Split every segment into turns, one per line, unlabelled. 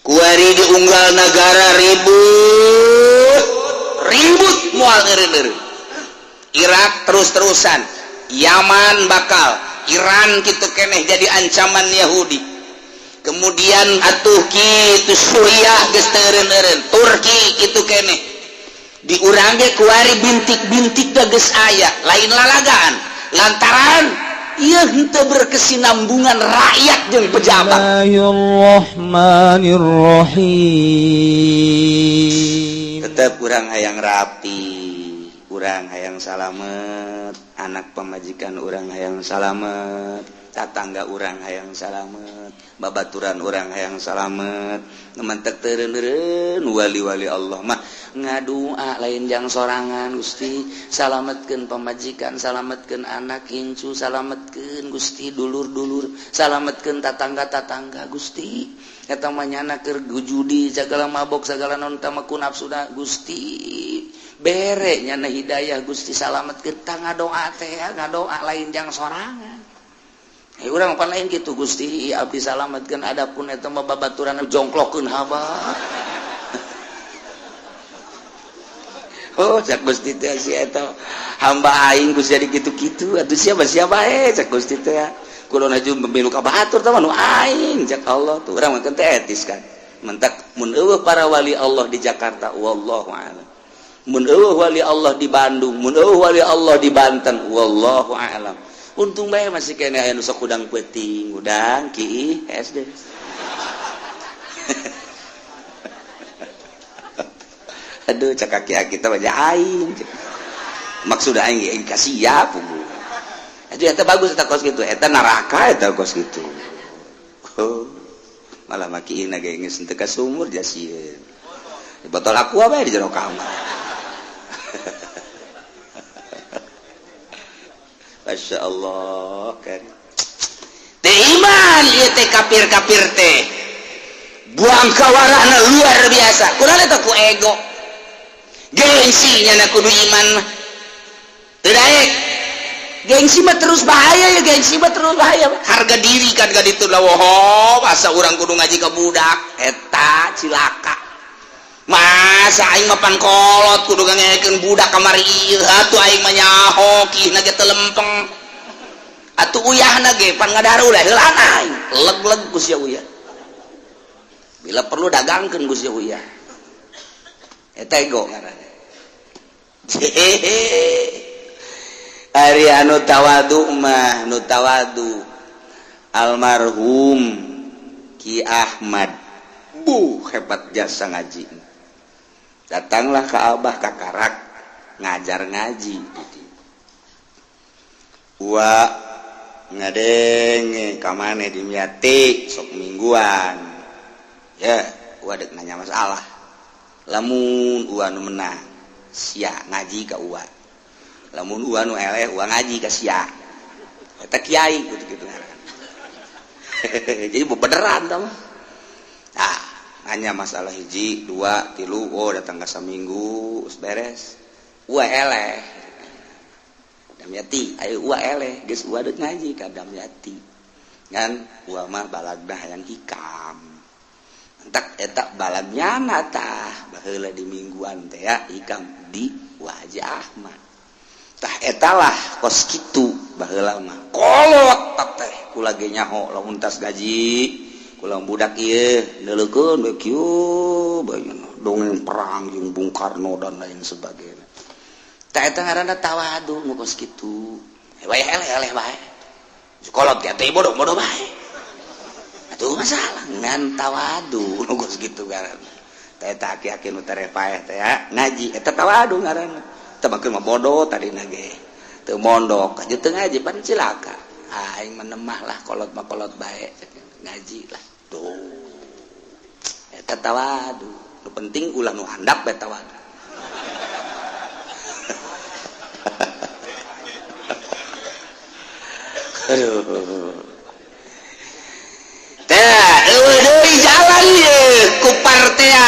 Kuari di unggal negara ribut ribut, moal eureun. Irak terus-terusan, Yaman bakal, Iran gitu keneh jadi ancaman Yahudi. Kemudian atuh kitu Suriah geus teu eureun, Turki kitu keneh. Di urang ge kuari bintik-bintik da geus aya, lain lalagaan, lantaran ieu henteu berkesinambungan rakyat jeung pejabat.
Bismillahirrahmanirrahim.
Tetap urang hayang rapi, urang hayang salamet, anak pamajikan urang hayang salamet, tatangga urang hayang salamet, babaturan urang hayang salamet. Mantak teu wali-wali Allah mah ngadua lain jang sorangan, "Gusti, salametkeun pamajikan, salametkeun anak incu, salametkeun, Gusti, dulur-dulur, salametkeun tatangga-tatangga, Gusti." Eta mah nyana keur judi, segala mabok, segala non tamaku nafsuna, "Gusti, bere nyana hidayah, Gusti, salametkeun." Tah, ngadoa teh ngadoa lain jang sorangan. Eh, urang pan lain gitu, "Gusti, abdi salametkeun," adapun eta mah babaturan jongklokeun haba. "Oh," cak Gusti teh, "si eta hamba aing geus jadi kitu-kitu atuh, siapa siapa eh," cak Gusti teh, "kudu naju memilu ka batur tah nu aing," cak Allah. Tuh urang mah teh etis kan. Mentak mun euweuh para wali Allah di Jakarta, wallahu a'lam. Mun euweuh wali Allah di Bandung, mun euweuh wali Allah di Banten, wallahu a'lam. Untung bae masih kene aya nu sok hudang peuting, hudang ki SD. Aduh, cak kaki kita baca aing. Maksud aing ge kasih ya pugu. Aduh, eta bagus eta kos kitu, eta neraka eta kos kitu. Oh, malah makiina ge geus teu ka sumur jasieun. Botol aku apa di jero kamar. Masya Allah kan. Teu iman ieu teh kafir-kafir teh. Buang kawarahna luar biasa. Kunaon eta? Ku ego. Gengsi nya kudu iman mah. Teu daek. Gengsi mah terus bahaya ya, gengsi mah terus bahaya. Harga diri kan gak ditu lah, woho, masa urang kudu ngaji ke budak eta cilaka. Masa aing mah pan kolot kudu ngangekeun budak kamari ieu, atuh aing mah nyaho kihna ge teu lempeng. Atuh uyahna ge pan ngadaru lah heula aing. Leg-leg ku sia uyah. Bila perlu dagangkeun ku sia uyah. Eta ego ngaranna. Ari anu tawadu mah, nu tawadu almarhum Ki Ahmad bu hebat jasa ngaji. Datanglah ke Abah kakarak ngajar ngaji. Wa ngadenge kamane di Miati sok mingguan ya, wa dek nanya masalah, lamun ua nu menang sia ngaji ka ua, lamun ua nu eleh ua ngaji ka sia. Eta kiai gitu gitu. Jadi beneran tah mah. Ah, nanya masalah hiji dua tilu, oh, datang ke saminggu beres, ua eleh Damyati, ayo ua eleh geus ua deuk ngaji ka Damyati ngan ua mah balagna hayang hikam. Entak eta balag nyana tah baheula di mingguan teh ya hikam di Wa Haji Ahmad tah. Etalah kos kitu baheula mah kolot teh kula ge nyaho lamun tas gaji kula budak ieu neuleukeun we kieu bae dongeng perang jeung Bung Karno dan lain sebagainya. Tah, eta ngaranna tawadu nu kos kitu. Wae eleh-eleh bae, kolot ge teh bodoh-bodoh bae atuh masalah ngan tawadu nu kos kitu ngaranna. Tah, eta aki-aki nu tereh paeh teh ya ngaji, eta tawadu ngaranna. Teh mah bodoh tadina ge teu mondok aja teu ngaji pan cilaka. Aing menemah lah, kolot mah kolot bae, ngaji lah. Tuh, eta tawadu. Nu penting ulah nu handap bae tawadu. Aduh. Teh, eueuh deui jalan ye ku partea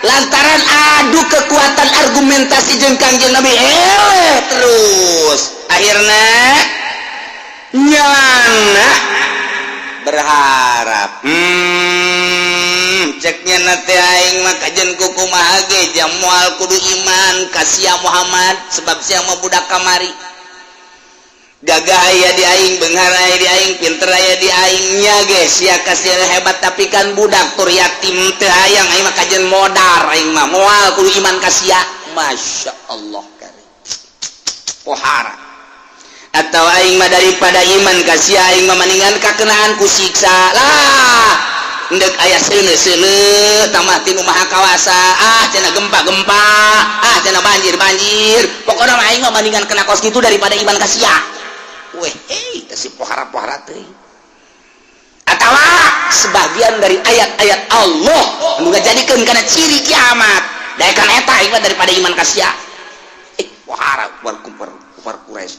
lantaran adu kekuatan argumentasi jeung Kangjeng Nabi eleh terus. Akhirna nyana berharap Ceknya na teh, aing mah kajen kukumaha ge jam moal kudu iman ka sia Muhammad, sebab sia mah budak kamari, gagah aya di aing, beunghar aya di aing, pinter aya di aing nya ge sia kasih hebat, tapi kan budak tur yatim, teu hayang aing mah, kajen modar aing mah, moal kudu iman ka sia. Masya Allah, kari pohara. Atau aing mah daripada iman ka sia, aing mah mendingan kakenaan ku siksa lah. Ndek aya seuneu-seuneu tamah tinu maha kawasa, ah cenah gempa-gempa, ah cenah banjir-banjir, pokoknya mah aing mah mendingan kena kos gitu daripada iman ka sia. Weh, hei, si pohara-pohara teh. Atawa sebagian dari ayat-ayat Allah anu ngajadikeun kana ciri kiamat, daekan eta aing mah daripada iman ka sia. Eh, pohara war kumpar kumpar Quraisy.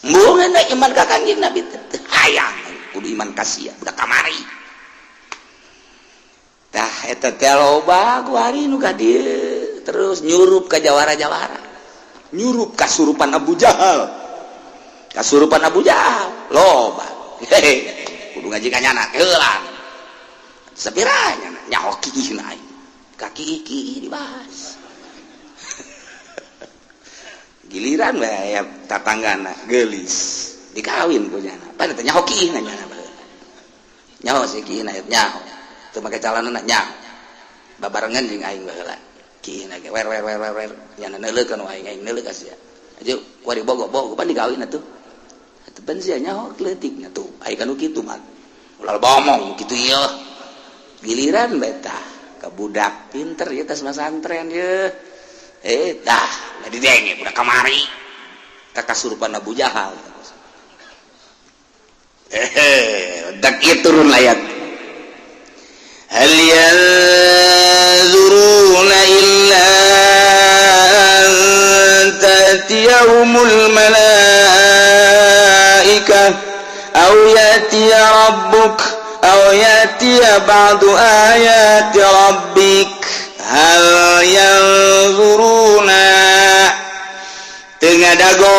Embungeun iman ka Kanjeng Nabi teh, hayang kudu iman ka sia budak kamari. Tah, eta teh loba kuari nu ka dieu, terus nyurup ka jawara-jawara, nyurup kasurupan Abu Jahal, kasurupan Abu Jahal loba. Hehe, kudu ngaji ka nyana heula sapira nyana nyaho kiihna aing kaki iki dibahas. Giliran bae aya tatanggana geulis dikawin ku nyana, pan teh nyaho kiihna nyana baheula, nyaho si kiihna, nyaho teu make calana, nyaho babarengan jeung aing baheula kiihna ge, wer wer wer wer wer, nyana neuleukeun aing, aing neuleuh ka sia aju kuari bogo bogo, pan dikawin atuh atuh, pan sia nyaho leutikna tuh aing kan kitu mah ulah bomong kitu ieu. Giliran beta ka budak pinter ya, tas masantren ye, eh dah didenge budak kamari ka kasurupan Abu Jahal. Eh, dak ieu turun ayat, hal yanzuruna illa an ta'tiyahumul malaikah aw ya'tiya rabbuk aw ya'tiya ba'du ayati rabbik. Hal yanzuruna, teu ngadago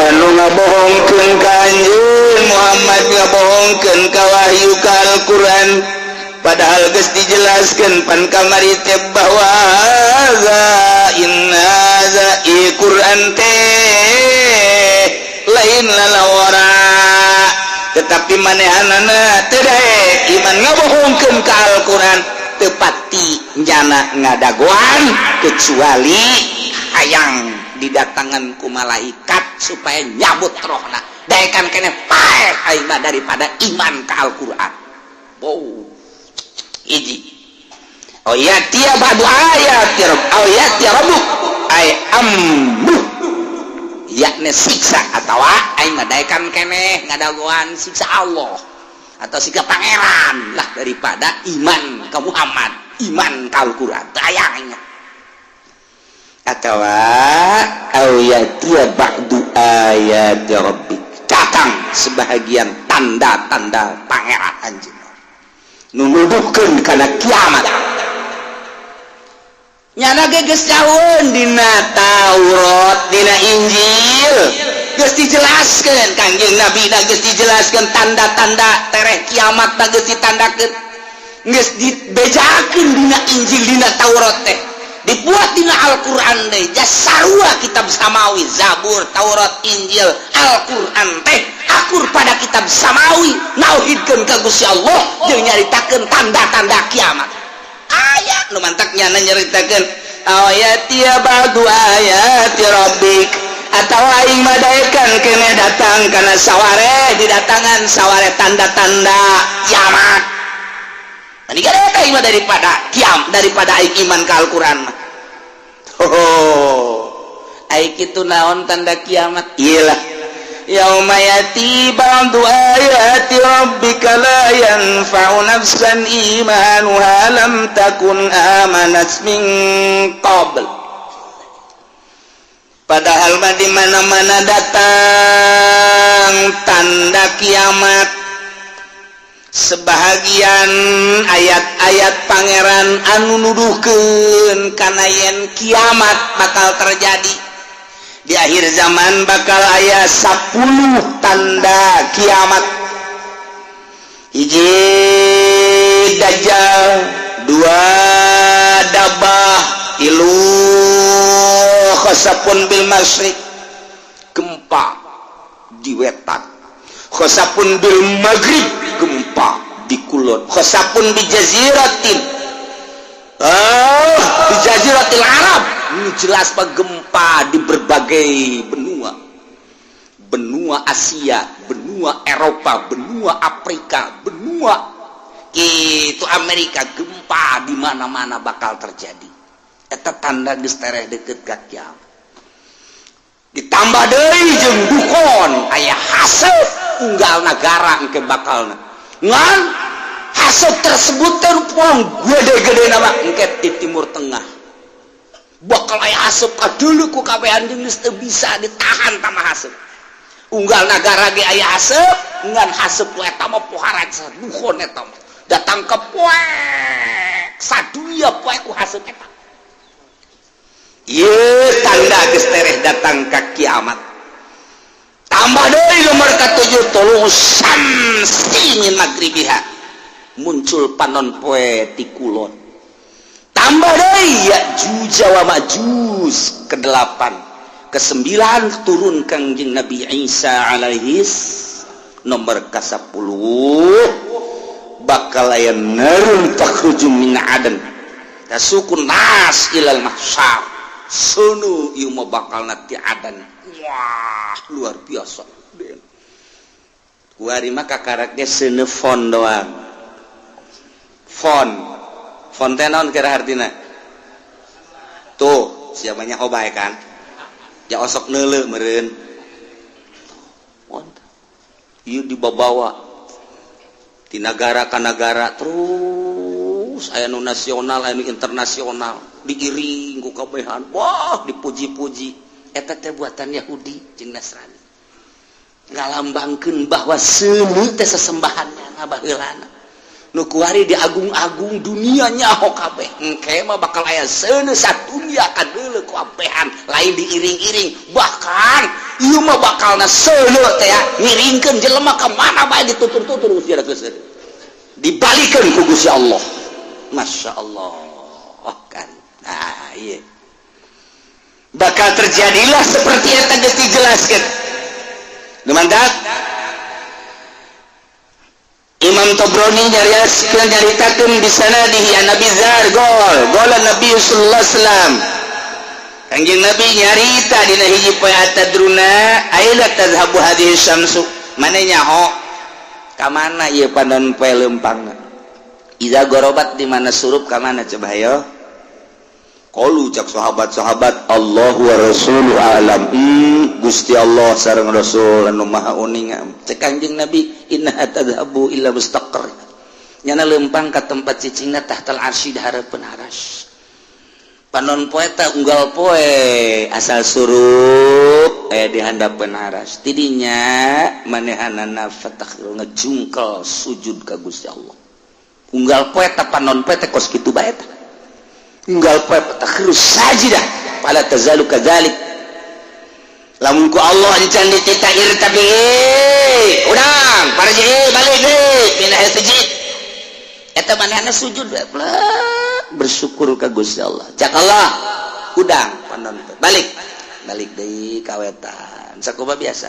anu ngabohongkeun ka anjeun Muhammad, ngabohongkeun ka wahyu, ka Al-Qur'an, padahal geus dijelaskeun pan kamari teh bahwa haza inna haza Qur'an teh lain lalawara, tetapi manehanana teu daek iman, ngabohongkeun ka Al-Qur'an. Tepati jana ngadagoan kecuali hayang didatangan ku malaikat supaya nyabut rohna, daekan kene paeh aing mah daripada iman ka Al-Qur'an. Wow, hiji, oh ya tia ba'du ayat ya, oh ya tia rabbuk ay amru, yakni siksa, atau aing mah daekan keneh ngadagoan siksa Allah atau siksa pangeran lah daripada iman ke Muhammad, iman ke Al-Quran tayangnya. Atau au yatiya ba'du ayat rabbik, datang sebahagian tanda-tanda pangeran anjeun nunuduhkeun kana kiamat. Nyana ge geus jauheun dina Taurat, dina Injil geus dijelaskeun, Kangjeng Nabi na geus dijelaskeun tanda-tanda tereh kiamat na geus ditandakeun, geus dibejakeun dina Injil, dina Taurat teh, dibuat dina Al-Qur'an teh. Sarua kitab samawi, Zabur, Taurat, Injil, Al-Qur'an teh akur pada kitab samawi, nauhidkeun ka Gusti Allah jeung nyaritakeun tanda-tanda kiamat. Ayat nu mantaknya nyaritakeun ayat ya ba'du ayat rabbik, atau aing madaekan kene datang karena saware didatangan saware tanda-tanda kiamat. Tadi kan eta iman daripada kiam, daripada aing iman ka Al-Qur'an mah. Oh, aing kitu naon tanda kiamat? Iyalah, yauma yati ba'du ayati rabbika la yanfa'u nafsan imanuha lam takun amanat min qabl. Padahal mah di mana-mana datang tanda kiamat, sebahagian ayat-ayat pangeran anu nuduhkeun kana yen kiamat bakal terjadi di akhir zaman, bakal aya 10 tanda kiamat. Hiji, Dajjal. Khasafun bil masyriq, gempa di wetan. Khasafun bil maghrib, gempa di kulon. Khasafun di jaziratin, oh, di jaziratil Arab. Ini jelas, Pak, gempa di berbagai benua, benua Asia, benua Eropa, benua Afrika, benua itu Amerika. Gempa di mana-mana bakal terjadi. Eta tanda geus tereh deket ka kiamat. Ditambah deui jeung dukon, aya haseup unggal nagara engke bakalna. Ngan haseup tersebut teh gede-gede nama engke di Timur Tengah bakal aya haseup kadulu ku kabehan jeung geus teu bisa ditahan tama haseup. Unggal nagara ge aya haseup. Ngan haseup ku eta mah pohara dukon, eta mah datang ke poek sadunya poek ku haseup eta. Ieu tanda geus tereh datang ka kiamat. Tambah deui nomor katujuh, thulu'us syamsi min magribiha, muncul panon poe ti kulon. Tambah deui Ya'juj wa Ma'juj. Kedelapan, kesembilan, turun Kangjeng Nabi Isa alaihis. Nomor ke-10, bakal aya narun takhruju min adan tasuqun nas ilal mahsyar. Seuneu ieu mah bakal ti adan. Wah, luar biasa. Kuari mah kakarak ge seuneu fon doang. Fon fon teh naon kira artina? Tuh, siapanya hobai kan ya, osok neuleu meureun. Ieu dibawa di negara ka negara terus, aya nu nasional, aya nu internasional, diiring ku kabehan. Wah, dipuji-puji. Eta teh buatan Yahudi jeung Nasrani, ngalambangkeun bahwa seuneu teh sesembahannya baheulana. Nu kuari diagung-agung, dunia nyaho kabeh. Engke mah bakal aya seuneu sadunya kadeuleu ku abehan, lain diiring-iring. Bahkan ieu mah bakalna seuneu teh ngiringkeun jelema ka mana bae, ditutur-tutur Gusti Allah, dibalikeun ku Gusti Allah. Masya Allah kan. Nah, iya bakal terjadilah seperti yang tadi dijelaskan. Mantap. Imam Tobroni nyariaskeun, nyaritakeun di sanadihi an Nabi Zar gol gol Nabi sallallahu alaihi wasallam. Kanjeng Nabi nyarita dina hiji poe, atadruna aina tadhhabu hadhihi syamsu? Mana nyaho ka mana ieu panon poe leumpangna? Iza gorobat, di mana surup ka mana coba hayo? Qalu, cak sahabat-sahabat, Allahu wa rasuluhu alam. Gusti Allah sareng Rasul anu maha uninga. Cek Kanjeng Nabi, innaha tadhhabu ila mustaqar, nyana lempang ka tempat cicingna, tahtal arsy, di hareupeun aras. Panon poe ta unggal poe asal surup di handapeun aras, tidinya manehanana fatah ngejungkel sujud ka Gusti Allah. Unggal poe ta panon poe teh kos kitu bae tah. Unggal poe takhirus sajidah fala tazalu kadzalik. Lamun ku Allah encan dititah irtabi, udang parji balik deui pindah sujud, eta manehna sujud bersyukur ka Gusti Allah. Cak Allah, udang panon balik, balik deui ka wetan. Sakumaha biasa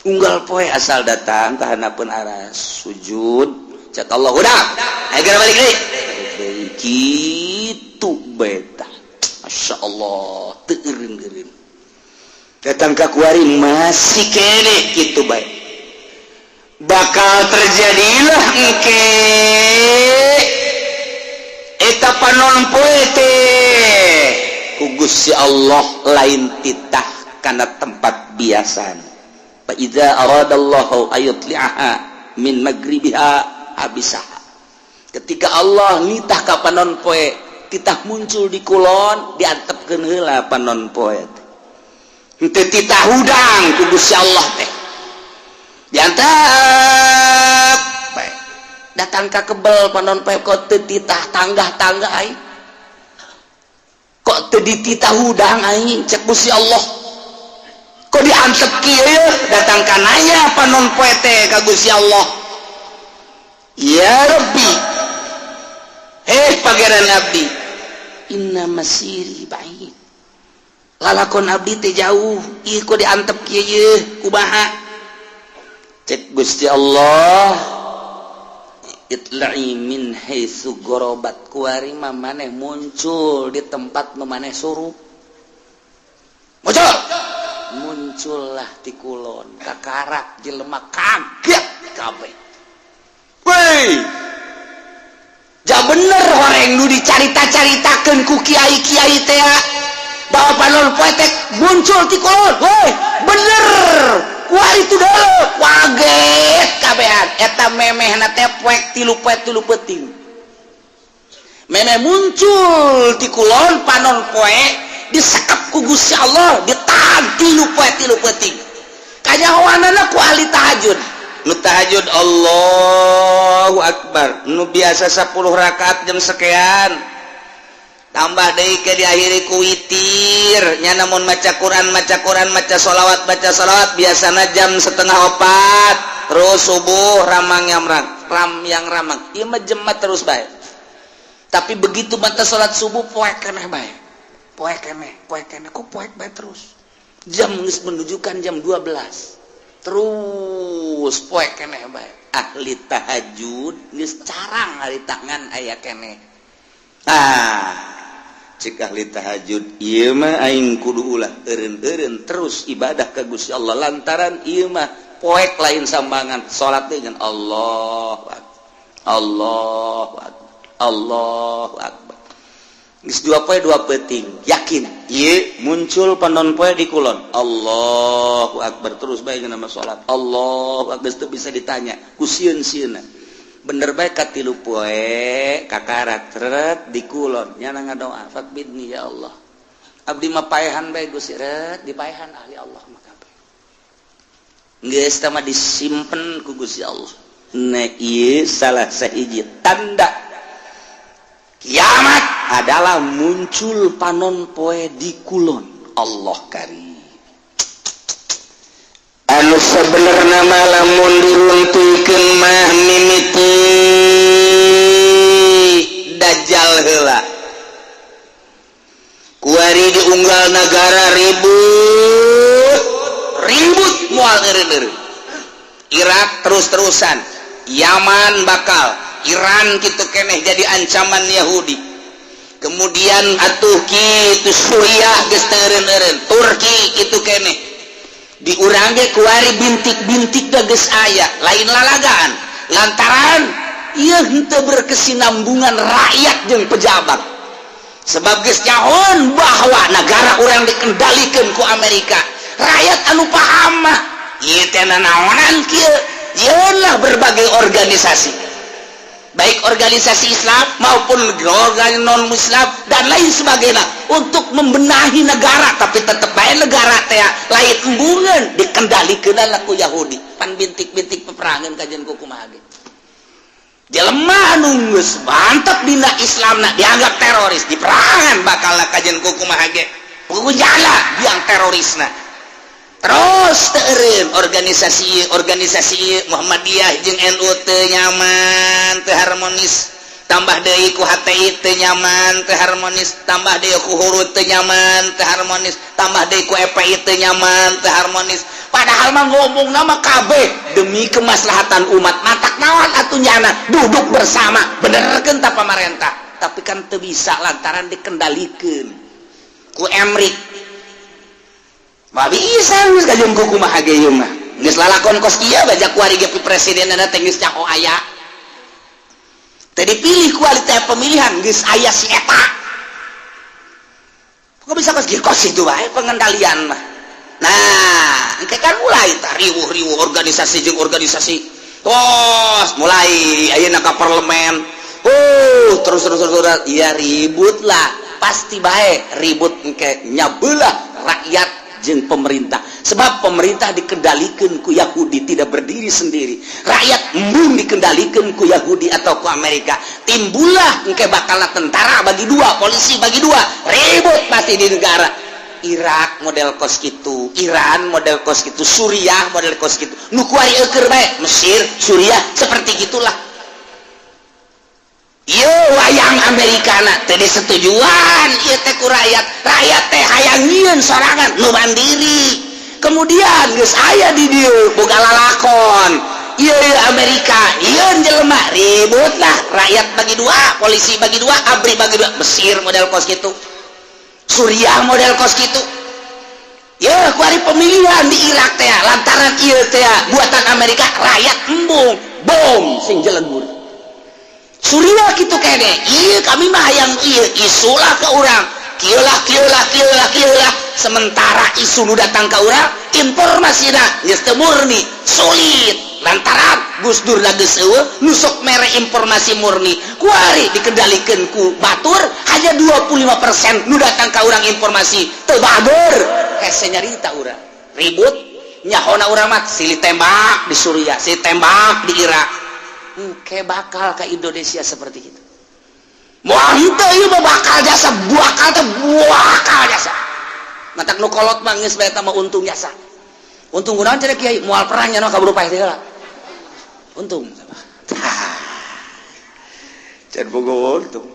unggal poe asal datang ka handapeun aras sujud. Cak Allah, udang ayo geura balik deui, balik deui kitu beta. Masya Allah, teu eureun-eureun. Datang ka kuari masih kene kitu bae. Bakal terjadilah engke eta panon poe teh ku Gusti Allah lain titah kana tempat biasa. Fa idza aradallahu ayutli'aha min magribiha habisaha. Ketika Allah nitah ka panon poe titah muncul di kulon, diantepkeun heula panon poe teh. Henteu titah hudang ku Gusti Allah teh diantep. Datang ka kebel panon poe, kok teu titah tanggah-tanggah aing, kok teu dititah hudang aing? Cek Gusti Allah, kok diantep kieu? Datang ka nanya panon poe teh ka Gusti Allah, ya Rabbi, heh Pangeran abdi, inna masiri ba'id. Lalakon abdi teh jauh, ieu kok diantep kieu ye, kumaha? Cek Gusti Allah, itla'i min haitsu gharabat. Kuari mah maneh muncul di tempat nu maneh suruh. Muncul, muncullah ti kulon. Kakarak jelema kaget kabeh. Woi, ja bener horeng nu dicarita-caritakeun ku kiai-kiai teh bahwa panon poe teh muncul ti kulon. Woi, bener kuari itu dulu kaget kabehan. Eta memehna teh poek 3 poe 3 peuting memeh muncul ti kulon. Panon poe disekep ku Gusti Allah, ditahan 3 poe 3 peuting. Kanyahoanana ku ahli tahajud. Nu tahajud, Allahu Akbar, nu biasa 10 rakaat jam sekian tambah deui ke diakhiri ku witir nya. Namun maca Quran, maca Quran, maca sholawat, baca sholawat, biasana jam 3.30 terus subuh ramang yang rang ram yang ramang. Ieu mah jemat terus bae, tapi begitu mata salat subuh poek keneh bae, poek keneh, poek keneh. Kok poek bae terus? Jam geus menunjukkan jam 12, terus poek keneh bae. Ahli tahajud geus carang ari tangan aya keneh. Ah, cek ahli tahajud, ieu mah aing kudu ulah eureun-eureun terus ibadah ka Gusti Allah, lantaran ieu mah poek lain sambangan. Salat dengan Allah Akbar, Allahu Akbar, Allahu Akbar. Geus 2 poe 2 peuting yakin ieu muncul panon poe di kulon. Allahu Akbar, terus bae nama salat Allahu Akbar, geus teu bisa ditanya ku sieun-sieunna. Bener bae, katilu poe kakarak tret di kulon. Nyana ngadoa, faqbidni ya Allah, abdi mah paehan bae Gusti. Ret dipaehan ahli Allah mah kabeh. Geus tah mah disimpen ku Gusti Allah. Nah, ieu salah sahiji tanda kiamat adalah muncul panon poe di kulon. Allah kari. Anu sebenarnya lamun diruntuhkeun mah mimiti Dajjal heula. Kuari di unggal negara ribut ribut, moal eureun. Irak terus-terusan, Yaman bakal, Iran gitu keneh jadi ancaman Yahudi. Kemudian atuh kitu Suriah geus teu eureun, Turki gitu keneh. Di urang ge kuari bintik-bintik geus aya, lain lalagaan, lantaran ieu henteu berkesinambungan rakyat jeung pejabat, sebab geus nyahoan bahwa negara urang dikendalikan ku Amerika. Rakyat anu paham mah ieu teh nanaonan kieu. Lah, berbagai organisasi, baik organisasi Islam maupun organisasi non Muslim dan lain sebagainya, untuk membenahi negara, tapi tetap baik negara teh lain embungan, dikendalikan lah ku Yahudi. Pan bintik-bintik peperangan kajian ku kumaha ge. Jelema anu geus mantep dina Islam dianggap teroris, diperangan bakal kajian ku kumaha ge, buku jala biang terorisna. Terus teu eureun organisasi organisasi Muhammadiyah jeung NU teu nyaman, teu harmonis, tambah deui ku HTI teu nyaman, teu harmonis, tambah deui ku Hurud teu nyaman, teu harmonis, tambah deui ku FPI teu nyaman, teu harmonis. Padahal mah ngomong nama kabeh demi kemaslahatan umat. Matak naon atuh nyana duduk bersama, benerkeun ta pamarentah, tapi kan teu bisa lantaran dikendalikeun ku Emrik. Mah bisa geus kajeun ku kumaha ge ieu mah. Geus lalakon kos kieu baja kuari ge presidenna teh geus nyaho aya. Teu dipilih kualitas pemilihan, geus aya si eta. Kok bisa kos kieu, kos itu bae pengendalian mah. Nah, engke kan mulai tah riwuh-riwuh organisasi jeung organisasi. Tos mulai ayeuna ka parlemen. Terus terus terus, terus. Iya, ribut lah. Pasti bae ribut engke nyabelah rakyat jeung pemerintah, sebab pemerintah dikendalikan ku Yahudi, tidak berdiri sendiri. Rakyat embung dikendalikan ku Yahudi atau ku Amerika. Timbullah engke bakal tentara bagi dua, polisi bagi dua, ribut pasti di negara. Irak model kos gitu, Iran model kos gitu, Suriah model kos gitu, nu kuari eueur bae Mesir, Suriah, seperti gitulah. Ieu wayang. Amerika na teu disetujuan ieu teh ku rakyat. Rakyat teh hayang nyieun sorangan nu mandiri. Kemudian geus aya di dieu boga lalakon ieu ieu Amerika nyieun jelema, ribut lah. Rakyat bagi dua, polisi bagi dua, ABRI bagi dua. Mesir model kos gitu, Suriah model kos gitu ya. Kuari pemilihan di Irak teh lantaran ieu teh buatan Amerika, rakyat embung, bom sing jelegur. Suriah gitu kene, iya kami mah hayang ieu, isulah ke urang kieu lah, kieu lah, kieu lah, kieu lah. Sementara isu nu datang ke urang informasi geus teu murni, sulit lantaran Gus Dur geus eueuh nu sok mere informasi murni. Kuari dikendalikan ku batur, hanya 25% nu datang ka urang informasi teu bager, hese nyarita urang ribut. Nyahona urang mah silih tembak di Suriah, silih tembak di Irak. Kayak bakal ke Indonesia seperti itu. Moal henteu, ieu mah bakal jasa, bakal teh bakal jasa. Matak nu kolot mah geus bae mah untung jasa. Untung kunaon cenah, Kiai? Moal perang nya kaburu paeh teh heula. Untung. Can bogo untung.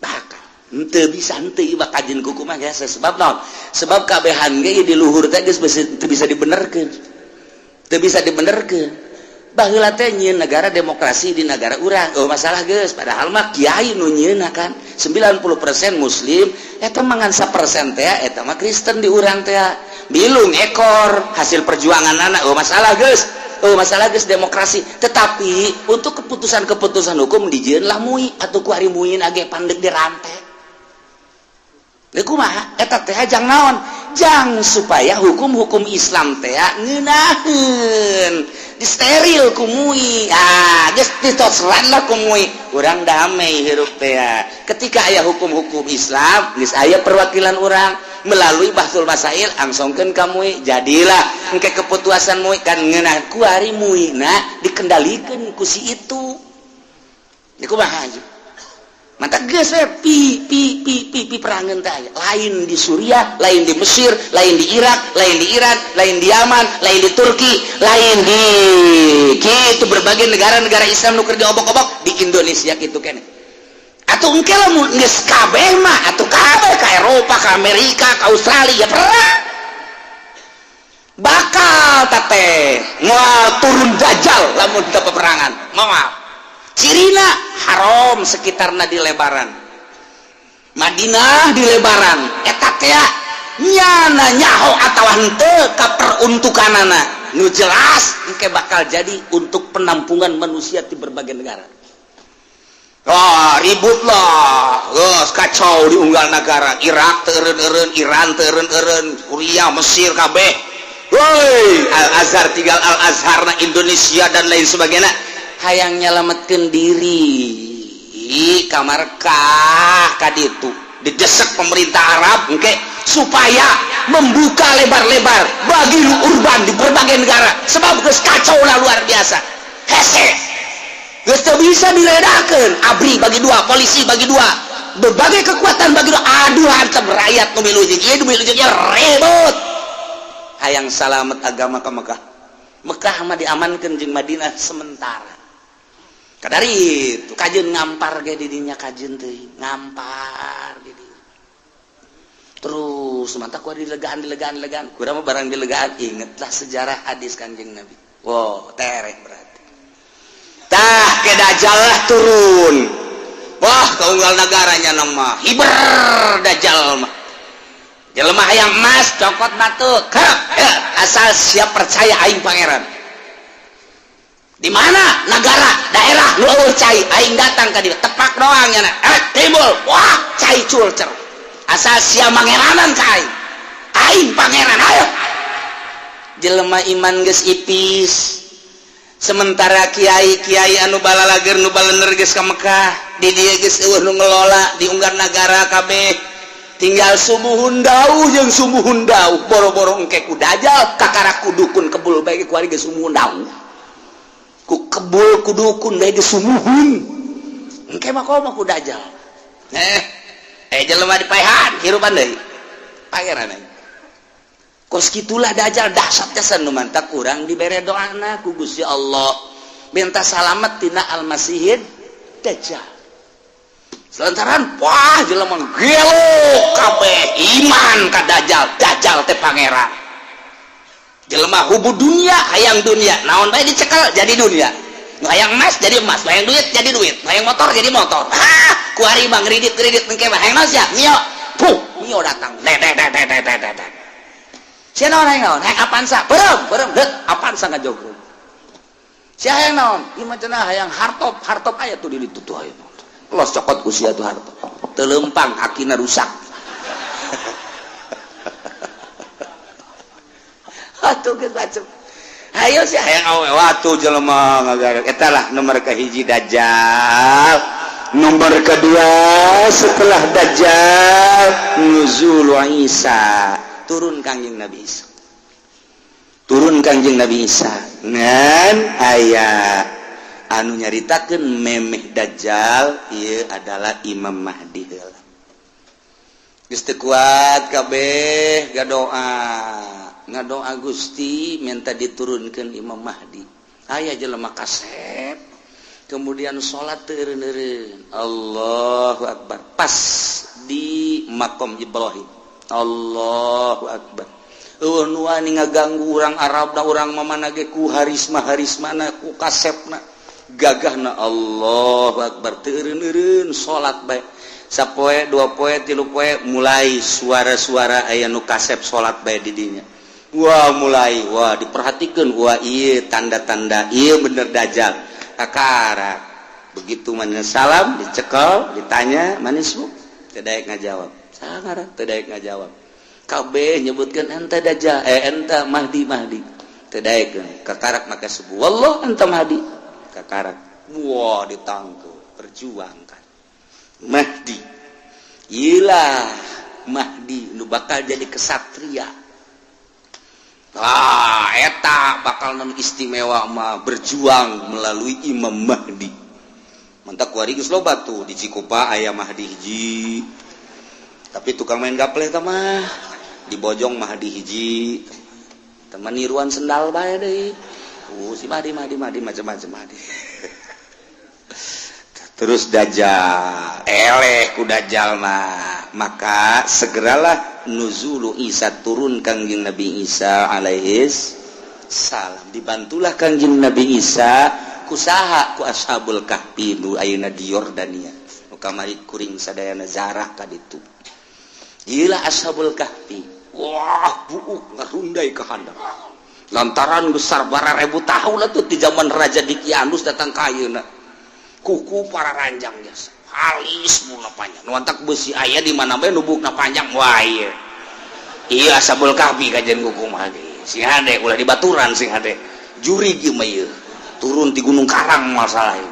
Bakal. Henteu bisa henteu ieu mah kajeun kuku mah jasa, sebab naon? Sebab kabehan ge di luhur teh geus teu bisa dibenerkeun. Teu bisa dibenerkeun. Baheula teh nyieun negara demokrasi di negara urang, oh masalah geus, padahal mah kiai nu nyieunna kan 90% muslim, eta mah ngan 1% teh eta mah Kristen di urang teh, bilung ekor hasil perjuangan anak. Oh masalah geus, oh masalah geus demokrasi, tetapi untuk keputusan-keputusan hukum dijieun lah MUI atau ku ari MUI age pandek dirantai. Leuh kumaha eta teh? Jang naon? Jang supaya hukum-hukum Islam teh ngeunaheun disteril ku MUI. Ah, geus ditosran lah ku MUI, urang damai hirup teh. Ketika aya hukum-hukum Islam geus aya perwakilan urang melalui Bahtsul Masail, angsongkeun ka MUI, jadilah engke keputusan MUI kan ngeunah. Kuari MUI nah dikendalikeun ku si itu. Ya kumaha aja? Mata geus we pi pi pi pi pi perangan teh aya. Lain di Suriah, lain di Mesir, lain di Irak, lain di Iran, lain di Yaman, lain di Turki, lain di gitu berbagai negara-negara Islam nu keur diobok-obok. Di Indonesia gitu kene. Atuh engke lamun geus kabeh mah atuh kabeh ka Eropa, ka Amerika, ka Australia perang. Bakal teh moal turun dajjal lamun teu peperangan. Moal. Cirina haram sekitarna di lebaran, Madinah di lebaran eta teh nyana nyaho atawa henteu ka peruntukanana. Nu jelas engke bakal jadi untuk penampungan manusia di berbagai negara. Wah, ribut lah, geus kacau di unggal negara. Irak teu eureun-eureun, Iran teu eureun-eureun, Suriah, Mesir kabeh. Woi, Al Azhar tinggal Al Azhar na Indonesia dan lain sebagainya. Hayang nyelametkeun diri ka Markah ka ditu. Didesak pemerintah Arab engke supaya membuka lebar-lebar bagi urban di berbagai negara, sebab geus kacau lah luar biasa. Hese geus teu bisa diredakeun. ABRI bagi dua, polisi bagi dua, berbagai kekuatan bagi dua. Aduh, hantem rakyat nu milu jeung ieu, nu milu jeung ieu, ribut. Hayang salamet agama ke Mekah. Mekah mah diamankeun jeung Madinah sementara. Kadari itu kajeun ngampar ge didinya, kajeun teuing ngampar di dinya. Terus mantap ku dilegaan, dilegaan, dilegaan. Kurang mah barang dilegaan, ingetlah sejarah hadis Kanjeng Nabi. Wow, tereh berarti. Tah ke dajjal lah turun. Wah, keunggal negaranya nama hiber dajjal mah. Jelema hayang emas cokot batu kerep ya, asal siap percaya aing pangeran. Di mana negara daerah nu eueuh cai, aing datang ka dieu, tepak doang nya, eh timbul, wah cai culcer. Asal sia mangeranan ka aing, aing pangeran. Ayo jelema iman geus ipis, sementara kiai-kiai anu balalager, nu balener geus ka Mekah. Di dieu geus eueuh nu ngelola di unggal nagara kabeh, tinggal sumuhun dauh jeung sumuhun dauh. Boro-boro engke ku dajjal, kakara ku dukun kebul bae ku ari geus sumuhun dauh, ku kebul ku dukun bae geus sumuhun, engke mah komo ku dajjal. Eh, jelema dipaehan hirupan deui pangeran aing. Kos kitulah dajjal, dahsyat jasa. Nu mantak urang dibere doana ku Gusti Allah, minta salamet tina Almasihid Dajjal. Lantaran, wah, jelema gelo kabeh iman ka Dajjal, Dajjal teh pangeran. Jelema hubu dunia, hayang dunia, naon bae dicekel jadi dunia. Nu hayang emas jadi emas, nu hayang duit jadi duit, nu hayang motor jadi motor. Ah, kuari mah ngredit kredit engke mah hayang naon sia? Mio. Puh, Mio datang. Dek dek dek dek dek dek dek. Sia naon, hayang naon? Hayang Avanza. Beureum, beureum, deuk Avanza ngajogrog. Sia hayang naon? Ieu mah cenah hayang hardtop, hardtop aya tuh di ditu tuh aya. Los cokot usia tuh hardtop. Teu leumpang, akina rusak. Atuh geus macem. Hayo sih hayang awe watu jelema ngagarak. Eta lah nomor kahiji Dajjal.
Nomor kedua setelah Dajjal,
nuzul Isa, turun Kangjeng Nabi Isa. Turun Kangjeng Nabi Isa. Ngan aya anu nyaritakeun memeh Dajjal ieu adalah Imam Mahdi heula. Geus teu kuat kabeh gadoa. Ngadoa, Gusti, minta diturunkan Imam Mahdi. Aya jelema kasep kemudian salat teu eureun-eureun, Allahu Akbar, pas di makom Ibrahim, Allahu Akbar. Eueuh nu wani ngaganggu urang Arab da urang mamana ge ku harisma harismana, ku kasepna, gagahna. Allahu Akbar, teu eureun-eureun salat bae. Sapoe, dua poe, tilu poe, mulai suara-suara aya nu kasep salat bae di dinya. Wah, mulai, wah, diperhatikan, wah, iya, tanda-tanda iya bener Dajjal. Kakara begitu mana salam, dicekel, ditanya, "Manis bu?" Tidak ngajawab. Sangat tidak ngajawab. Kabeh nyebutkan ente Dajjal, eh, ente Mahdi, Mahdi. Tidak kakarak maka sebuah, "Wallah ente Mahdi." Kakarak, wah, ditangkap, perjuangkan Mahdi. Ilah Mahdi nu bakal jadi kesatria. Ah, eta bakal non istimewa mah berjuang melalui Imam Mahdi. Mantap, kuari geus loba tuh di Cikupa aya Mahdi hiji. Tapi tukang main gaple eta mah. Di Bojong Mahdi hiji. Teman niruan sendal bae deui. Si Mahdi, Mahdi, Mahdi, macam-macam Mahdi. Terus Dajjal, eleh ku Dajjal mah, maka segeralah nuzulu Isa, turun Kangjeng Nabi Isa alaihis salam. Dibantulah Kangjeng Nabi Isa kusaha? Ku Ashabul Kahfi nu ayeuna di Yordania, nu kamari kuring sadayana zarah ka ditu. Ieu Ashabul Kahfi, wah, buuk ngarundai ka handap lantaran besar bara ribu tahun lah tuh di zaman Raja Dikianus datang ka ayeuna. Kuku para ranjang jasa halis mula panjang, nu antak besi aya di mana bae nubukna panjang. Wah, iya iya Ashabul Kahfi kajian kuku mah ge sing hade, ulah dibaturan, sing hade juri ieu mah. Ieu turun di Gunung Karang masalah ini.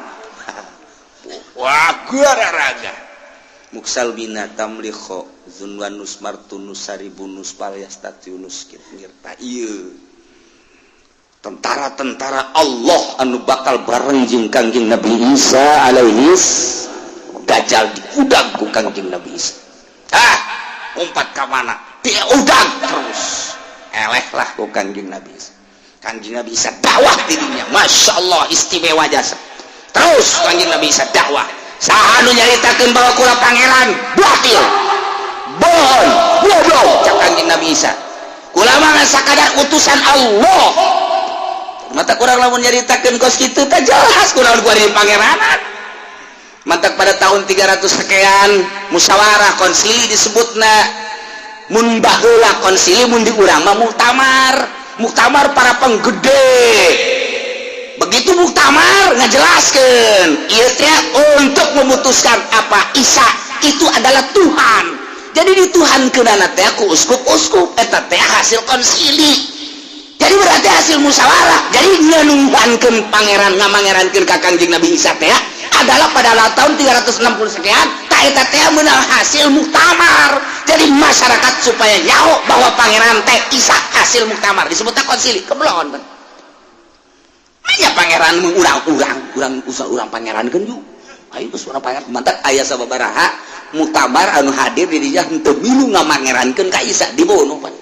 Wah, raga muksalbina tamlikho zunwanus martunus saribunus palyastatiunus ngirta. Ieu tentara-tentara Allah anu bakal bareng jeung Kangjeng Nabi Isa alaihis. Dajjal diudag ku Kangjeng Nabi Isa. Ah, umpat ka mana dia udag terus, eleh lah ku Kangjeng Nabi Isa. Kangjeng Nabi Isa dakwah dirinya, Masya Allah, istimewa jasa. Terus Kangjeng Nabi Isa dakwah, saha nu nyaritakeun bahwa kula pangeran, batil, bohong, goblok. Cak Kangjeng Nabi Isa, kula mah sakadar utusan Allah. Mata kurang lamun nyaritakeun kos kitu teh jelas kurang gua di pangeranan. Mantak pada tahun 300 sekian musyawarah konsili disebutna. Mun baheula konsili, mun di urang mah muktamar, muktamar para penggede. Begitu muktamar ngajelaskeun ieu teh untuk memutuskan apa Isa itu adalah Tuhan. Jadi di Tuhan kenana teh ku uskup-uskup eta teh hasil konsili. Jadi berarti hasil musyawarah. Jadi ngenuhankeun pangeran, ngamangerankeun ka Kangjeng Nabi Isa teh adalah pada tahun 360 sekian. Tak, eta teh meunang hasil muktamar. Jadi masyarakat supaya nyaho bahwa pangeran teh Isa hasil muktamar disebutnya konsili. Kebelon kan hanya pangeran urang-urang, urang usah urang pangeran kan yuk, ayo geus urang pangeran. Mantap, aya sababaraha muktamar anu hadir di dinya henteu milu ngamangerankeun ka Isa, dibunuh pan,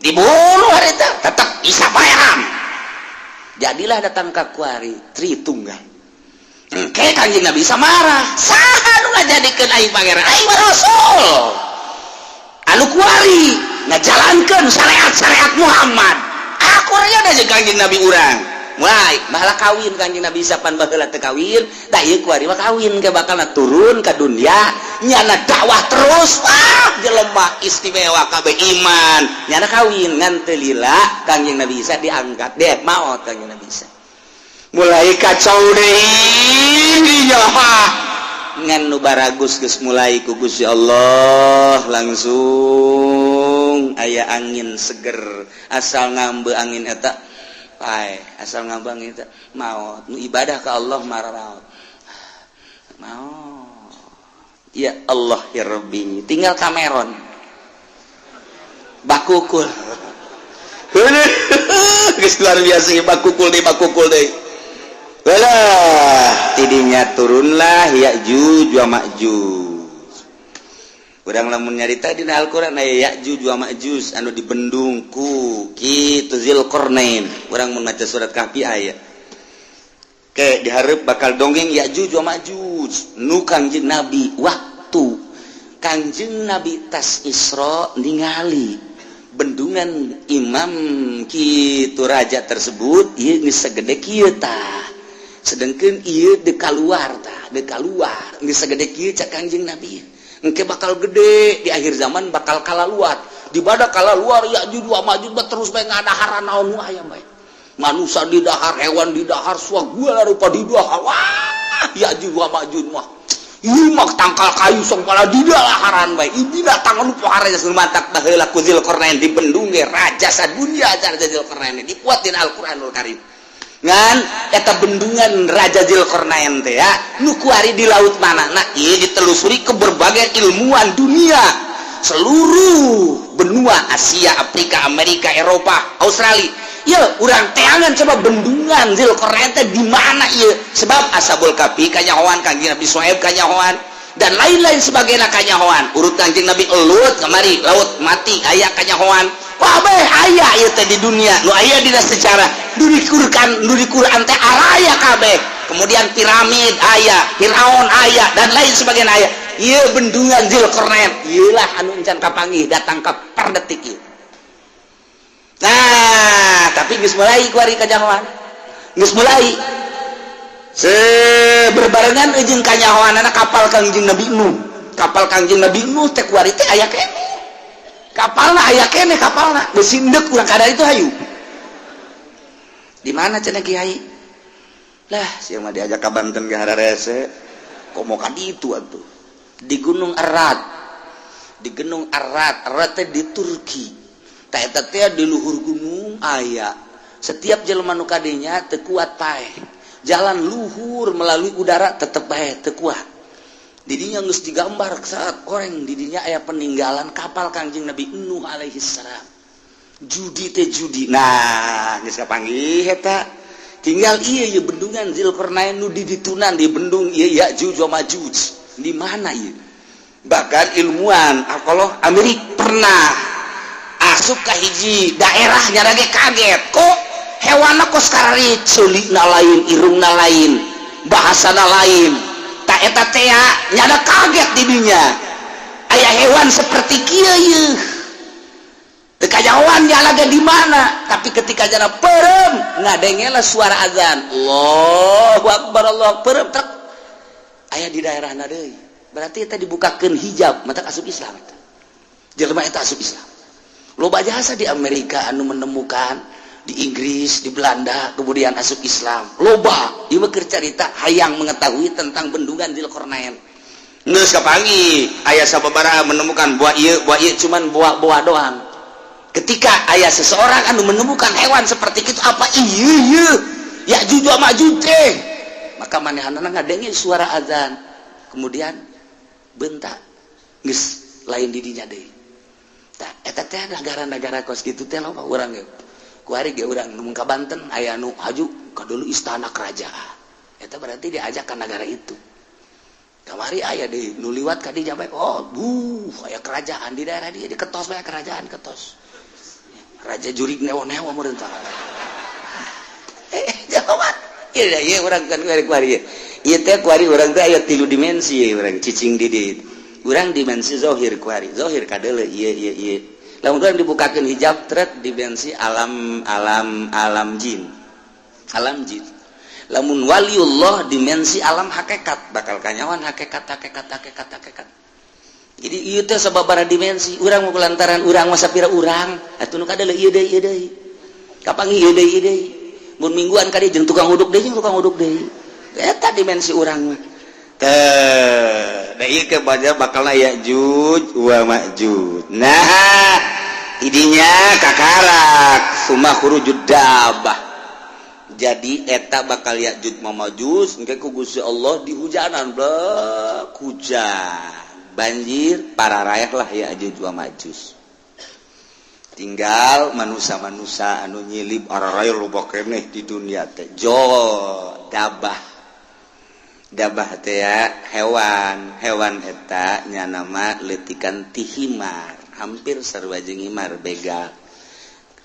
dibunuh harita. Tetap Isa pangeran. Jadilah datang ke kuari Tritunggal. Kayak Kanjeng Nabi Isa marah, saha nu ngajadikeun aing pangeran? Aing mah rasul anu kuari ngajalankeun syariat-syariat Muhammad. Aku aya jeung Kanjeng Nabi urang. Mulai malah kawin Kanjeng Nabi Isa, pan baheula teu kawin. Tak, ieu kuari mah kawin ke, bakal turun ke dunia, nyana dakwah terus. Wah, jelema istimewa kabeh iman, nyana kawin. Ngan teu lila Kanjeng Nabi Isa diangkat deh, maot Kanjeng Nabi Isa.
Mulai kacau deh ya.
Ngan nu baragus geus mulai ku Gusti Allah langsung aya angin seger, asal ngambe angin eta pae, asal ngambe angin eta maot. Nu ibadah ka Allah mararaot maot. Ya Allah ya Rabbi, tinggal Cameron bakukul. Geus luar biasa, bakukul deh, bakukul deh. Walah, tidinya turunlah Ya'juj wa Ma'juj. Urang lamun nyarita dina Al-Qur'an aya Ya'juj wa Ma'juj anu dibendung ku kitu Zulqarnain. Urang mun maca surat Kahfi aya. Ke dihareup bakal dongeng Ya'juj wa Ma'juj nu Kangjeng Nabi, waktu Kangjeng Nabi tas Isra ningali bendungan imam kitu raja tersebut, ieu geus sagede kieu tah, sedangkan ieu dek keluar tah, dek keluar geus sagede kieu. Cak Kangjeng Nabi, engke bakal gede di akhir zaman, bakal kalaluar. Di pada kalaluar Ya'juj wa Ma'juj terus bae ngadaharan naon nu aya bae, manusia di dahar, hewan di dahar, segala rupa di dahar. Wah, Ya'juj wa Ma'juj mah ieu mah tangkal kayu sok pala di dalaharan bae. Ieu binatang anu pohara geus mantak. Baheula ku Zulkarnain dibendung ge, raja sadunya raja Zulkarnain dikuatin Al-Qur'anul Karim. Ngan eta bendungan Raja Zulkarnain teh ya nu kuari di laut mana? Nah, ieu ditelusuri ke berbagai ilmuwan dunia, seluruh benua Asia, Afrika, Amerika, Eropa, Australia. Ya, urang teangan coba bendungan Zulkarnain teh di mana ieu, sebab Ashabul Kahfi kanyahoan, Kanjeng Nabi Syuaib kanyahoan, dan lain-lain sebagainya kanyahoan. Urut Kanjeng Nabi Lut kemari laut mati aya kanyahoan. Kabeh aya ieu teh di dunia nu aya dina sejarah, nu di Quran, nu di Quran teh araya kabeh. Kemudian piramid aya, Firaun aya, dan lain sebagainya aya. Ieu bendungan Zulkarnain ieu lah anu encan kapanggih datang ka per detik ieu. Nah, tapi geus mulai kuari kanyahoan, geus mulai se berbarengan jeung kanyahoanana kapal Kangjeng Nabi Nuh. Kapal Kangjeng Nabi Nuh teh kuari teh aya keneh kapalna, aya keneh kapalna, geus sindek urang kada itu. Hayu, di mana cenah kiai lah? Sia mah diajak ka Banten ge hararese, kok mau ka ditu atuh? Di Gunung Erat, di Gunung Erat. Erat teh di Turki. Tah, eta teh di luhur gunung aya. Setiap jelema nu kadinya teu kuat paeh, jalan luhur melalui udara tetep bae teu kuat. Didinya geus digambar saat orang didinya aya peninggalan kapal Kangjeng Nabi Nuh alaihi salam. Judi teh judi. Nah, geus kapanggih eta, tinggal iya ieu bendungan Zulkarnain nu di ditunan di bendung ieu Ya'juj wa Ma'juj di mana ieu. Bahkan ilmuwan kalau Amerika pernah asup ke hiji daerah, nyarage kaget, kok hewan kok sekarang ceulina lain, irungna lain, bahasana lain. Tak, eta teh nyada kaget di dinya aya hewan seperti kieu ieu, teu kajawan lagi di mana. Tapi ketika jana perem ngadengela suara azan, Allahu Akbar, Allah perem truk aya di daerah deui, berarti eta dibukakeun hijab mata asup Islam. Eta jelema eta asup Islam. Loba jasa di Amerika anu menemukan, di Inggris, di Belanda, kemudian asup Islam loba. Ieu mah keur carita hayang mengetahui tentang bendungan Zulkarnain. Geus kapanggih aya sababaraha menemukan buah ieu, buah ieu, cuman buah-buah doang. Ketika aya seseorang anu menemukan hewan seperti itu, apa iya iya Ya'juj wa Ma'juj teh, maka manehanana ngadenge suara azan, kemudian bentak geus lain di dinya deui. Tah, eta teh negara-negara kos kitu teh loba. Urang ge kuari ge urang nu ka Banten aya nu haju ka dulu istana kerajaan eta, berarti diajak ke negara itu. Kamari aya di nu liwat ka dinya bae, oh buh, aya kerajaan di daerah dia, diketos bae kerajaan, ketos raja jurig newo-newo meureun tah. Eh, jawaban iya iya, urang kan kuari kuari. Ieu teh kuari urang teh aya tilu dimensi, urang cicing di dieu. Urang dimensi zohir kuari, zohir kadeuleu ieu ieu ieu. Lamun urang dibukakeun hijab tret, dimensi alam alam alam jin. Alam jin. Lamun waliullah, dimensi alam hakikat, bakal kanyawan hakikat, hakikat, hakikat, hakikat. Jadi ieu teh sababaraha dimensi. Urang mau lantaran urang masa pira urang atuh nu kadeuleu ieu deui, ieu deui. Kapanggih ieu deui, ieu deui. Mun mingguan ka dieu jeung tukang uduk deui, jeung tukang uduk deui. Eta dimensi urang mah. Teh, da ieu ke baca bakalna Ya'juj wa Ma'juj. Nah, idinya kakarak summa khurujud dabah. Jadi eta bakal Ya'juj wa Ma'juj engke ku Gusti Allah dihujanan, blek hujan. Banjir para rakyat lah Ya'juj wa Ma'juj. Tinggal manusia-manusia anu nyilib araraya loba keneh di dunia teh. Jo dabah. Dabah teh ya hewan, hewan eta nya nama letikan ti himar, hampir sarua jeung himar, begal.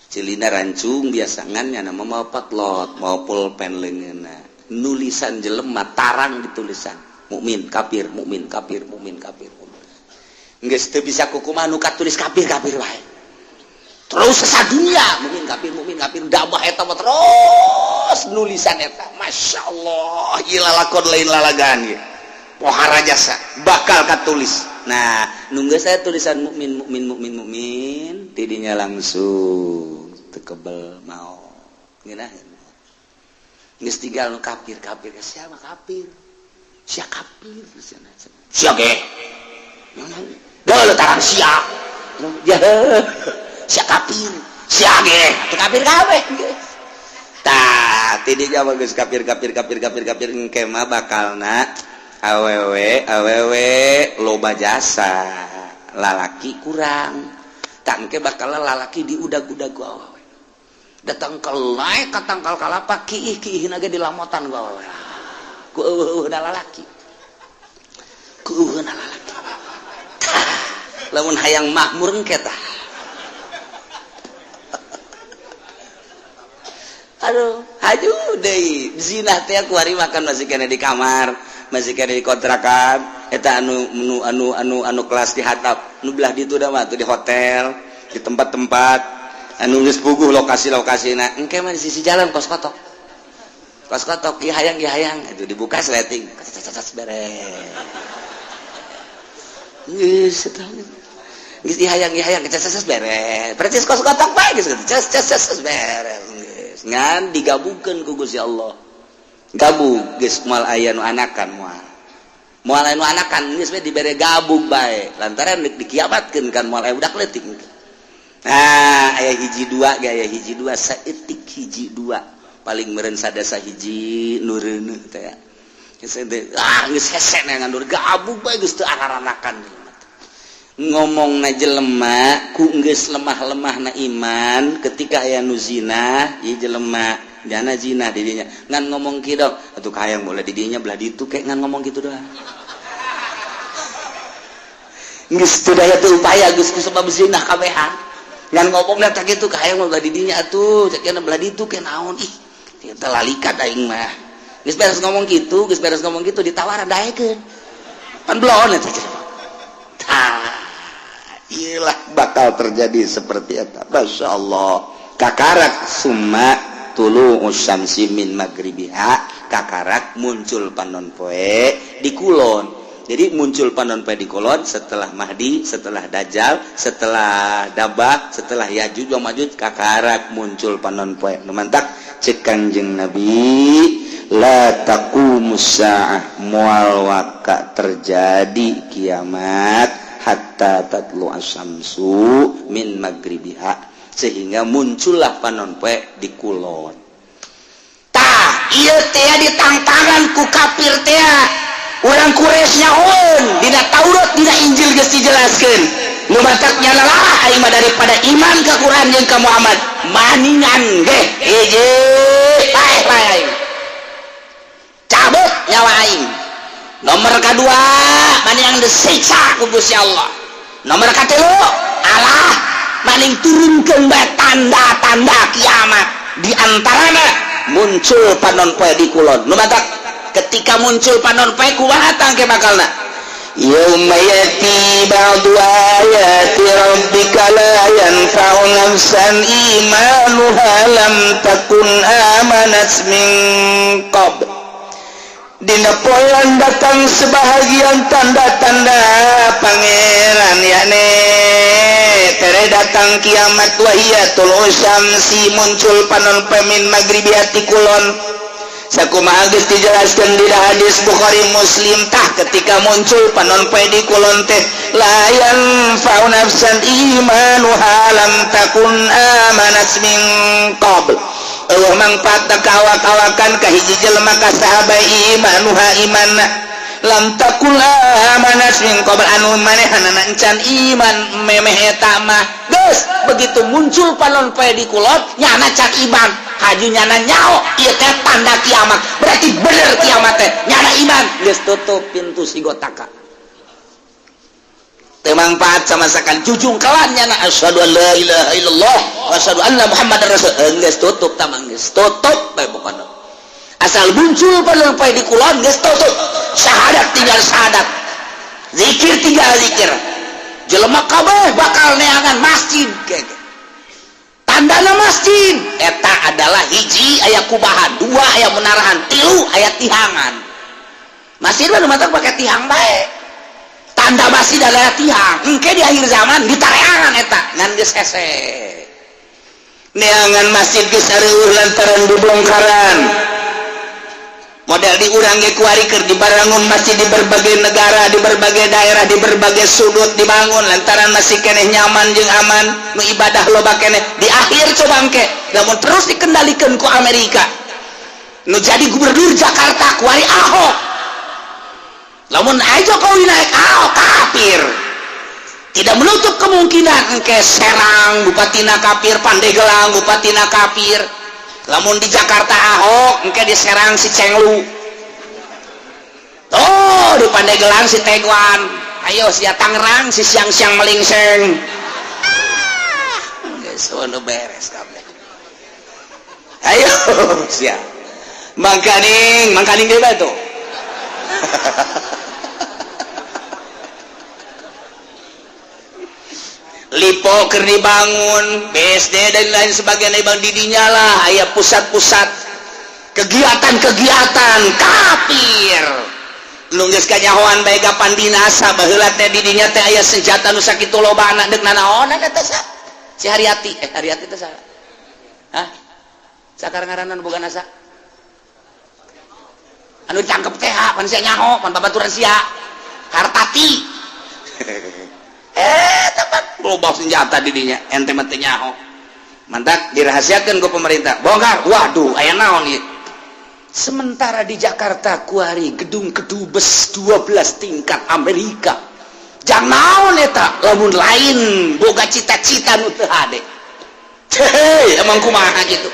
Celina rancung biasa, ngan nya nama mau potlot, mau pulpen leungeunna. Nulisan jelema tarang ditulisan. Mukmin kafir, mukmin kafir, mukmin kafir. Geus teu bisa kukumaha, nu katulis kafir, kafir wae. Terus sadunia mukmin kafir, mukmin kafir, dabah eta mah terus nulisan eta. Masya Allah, ieu lalakon lain lalagaan ieu. Pohara jasa bakal katulis. Nah, nunggu saya tulisan mukmin, mukmin, mukmin, mukmin, tidinya langsung teu kebel mau. Ngeunaheun. Geus tinggal nu kafir, kafir, siapa kafir? Sia kafir sia ge. Dah tarang sia. Ya, sia kafir. Sia ge, atuh kafir kabeh. Tah, tidinya mah geus kafir, kafir, kafir, kafir, kafir, engke mah bakalna awewe awewe loba jasa, lalaki kurang. Tah, engke bakal lalaki diudag-udag ku awewe. Datang ke naik ka tangkal kalapa, kiih kiih ge dilamotan ku awewe. Ku eueuh lalaki. Ku eueuh lalaki. Tah, lamun hayang makmur engke tah. Aduh, haju deui zina teh kuari makan masih kena di kamar, masih kena di kontrakan eta anu anu anu anu anu kelas di hatap, nu belah ditu da mah tuh di hotel, di tempat-tempat anu geus puguh lokasi-lokasina. Engke mah di sisi jalan kos kotok. Kos kotok ieu hayang, ieu hayang, itu dibuka sleting, cas beres. Geus eta geus ieu hayang, ieu hayang, cas cas beres. Percis kos kotok bae geus cas cas cas beres. Geus ngan digabungkeun ku Gusti Allah. Gabung geus, moal aya nu anakan, moal. Moal aya nu anakan, geus we dibere gabung bae. Lantaran deuk dikiamatkeun kan moal aya budak leutik. Nah, aya hiji dua ge, aya hiji dua saeutik, hiji dua paling meureun sadasa hiji nu reuneuh teh. Geus ah geus hese neangan gabung bae, geus teu araranakan. Ngomong na jelema ku geus lemah-lemah na iman, ketika aya nu zina, ieu jelema jana zina di dinya ngan ngomong kieu, atuh kahayang boleh di dinya belah ditu kayak ngan ngomong kitu doang. Geus teu daya teu upaya, geus ku sebab zina kabehan ngan ngomongna teh kitu, kahayang belah di dinya atuh cek belah ditu ke naon, ih teu lalikat aing mah. Geus beres ngomong kitu, geus beres ngomong kitu, ditawaran daekeun pan belon eta. Tah, iyalah bakal terjadi seperti eta. Masya Allah, kakarak summa tulu syamsi min magribiha, kakarak muncul panon poe di kulon. Jadi muncul panon poe di kulon setelah Mahdi, setelah Dajjal, setelah Dabah, setelah Yajuj wa Majuj, kakarak muncul panon poe. Nu mantak cek Kanjeng Nabi, la taqumus saah, moal waka terjadi kiamat, hatta tatlu asyamsu min magribiha, sehingga muncullah panon poe di kulon. Tah, ieu teh ditantangan ku kafir teh, urang Quraisy nyahoeun dina Taurat, dina Injil geus dijelaskeun. Nu matak nyana lah aing mah daripada iman ka Quran jeung ka Muhammad maningan ge hiji paeh bae aing, cabut nyawa aing. Nomor kedua, maning disiksa ku Gusti Allah. Nomor katilu, Allah maning turunkeun bae tanda-tanda kiamat, di antarana muncul panon poe di kulon. Nu matak Ketika muncul panon poe, kumaha tah ke bakalna?
Yauma yati ba'du ayati rabbika la yanfa'u nafsan imanuha lam takun amanat min qabl. Dina poean datang sebahagian tanda-tanda Pangeran, yakni tere datang kiamat, wahiya thulu'u syamsi, muncul panon poe, min maghribiha, ti kulon, sakumaha geus dijelaskan di hadis Bukhari Muslim. Tah, ketika muncul panon poe di kulon teh, la yanfa'u nafsan imanuha lam takun amanat min qabl, euweuh mangfaat ka awak-awakan ka hiji jelema, ka saha bae, imanuha, imanna, lam takun amanat min qabl, anu manehanana encan iman memeh eta mah.
Geus begitu muncul panon poe di kulon, nyana can iman, haju nyana nyaho ieu teh tanda kiamat, berarti bener kiamat teh, nyana iman, geus tutup pintu sigotaka, teu mangfaat sama sekali. Jujungkelan nyana, asyhadu an la ilaha illallah wa asyhadu anna muhammadar rasul, geus tutup tamang, geus tutup bae pokona. Asal muncul panon poe di kulon, geus tutup, syahadat tinggal syahadat, zikir tinggal zikir, jelema kabeh bakal neangan masjid. Kege tandana masjid eta adalah hiji aya kubahan, dua aya menarahan, tilu aya tihangan. Masjid mah nu matak pakai tihang bae. Tanda masjid adalah tihang. Engke di akhir zaman ditareangan eta, ngan geus hese.
Neangan masjid geus areueuh lantaran dibongkaran. Model di urang ge kuari keur dibarangun masjid di berbagai negara, di berbagai daerah, di berbagai sudut dibangun lantaran masih keneh nyaman jeung aman, nu ibadah loba keneh. Di akhir coba engke lamun terus dikendalikan ku Amerika, nu jadi gubernur Jakarta kuari Ahok, lamun aja Jokowi naik, Ahok kafir, tidak menutup kemungkinan engke Serang bupatina kafir, Pandeglang bupatina kafir. Lamun di Jakarta Ahok, engke di Serang si Cenglu, oh, di Pandeglang si Tegwan, ayo sia Tangerang si siang-siang melingseng. Ah, geus beres kabeh. Ayo sia mangkaning, mangkaning deui tuh. Lipo keur dibangun, BSD dan lain sebagainya bang, didinya lah aya pusat-pusat kegiatan-kegiatan kafir. Nu geus kanyahoan bae gapan binasa. Baheula teh didinya teh aya senjata nu sakitu lobana, deuk nanaonan eta? Sa si Haryati, eh, Haryati teh saha? Hah, sakar ngaranna boga nasa anu ditangkep teh, pan sia nyaho, pan babaturan sia Hartati. Eh, tempat loba senjata didinya, ente mah teu nyaho. Mantak dirahasiakan ke pemerintah, bongkar, waduh, aya naon ieu? Sementara di Jakarta kuari gedung kedubes 12 tingkat Amerika, jang naon eta lamun lain boga cita-cita nu teu hade? Hei, emang kumaha gitu?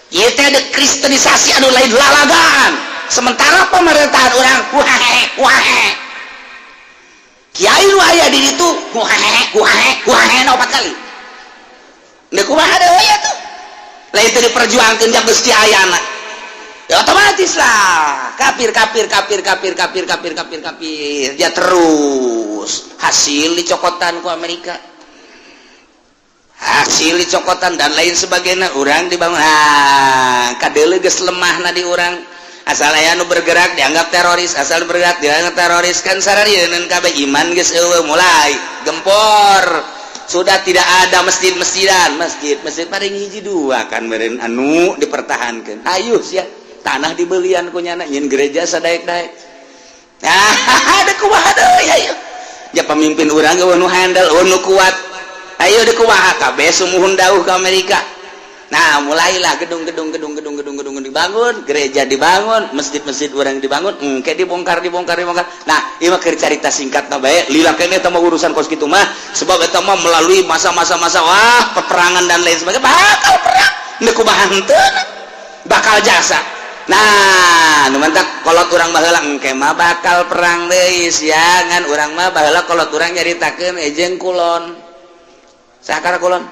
Ieu teh ada kristenisasi anu lain lalagaan. Sementara pemerintahan urang wahe wahe, kiai nu aya di ditu wahe wahe wahe opat kali. Deuk kumaha deui atuh? Lain teu diperjuangkeun jang geus ayana. Ya otomatis lah kafir, kafir, kafir, kafir, kafir, kafir, kafir, kafir. Ya terus hasil dicokotan ku Amerika, hasil dicokotan dan lain sebagainya, urang dibangun. Ah, kadele geus lemah na di urang. Asal aya nu bergerak dianggap teroris, asal bergerak dianggap teroris, kan sararieun kabeh. Iman geus euweuh, mulai gempor. Sudah tidak ada masjid-masjidan, masjid masjid paling hiji dua kan meureun anu dipertahankan. Ayo sia, tanah dibelian ku nyana, nyin gereja sadaek-daek. Nah, ada kumaha deui? Ayo ya, pemimpin urang ge nu handle, nu kuat. Ayo, di kumaha? Kabeh sumuhun dauh ke Amerika. Nah, mulailah gedung-gedung, gedung-gedung, gedung-gedung dibangun, gereja dibangun, masjid-masjid urang dibangun, engke dibongkar, dibongkar, dibongkar. Nah, ieu mah keur carita singkat na bae, lila keneh eta mah urusan kos kitu mah, sebab eta mah melalui masa-masa masa, wah, peperangan dan lain sebagainya, bakal perang. Deuk kumaha henteu bakal jasa. Nah, nu mantak kolot urang baheula, engke mah bakal perang deui sia, ngan urang mah baheula kolot urang nyaritakeun ejeng kulon. Sakar kulon?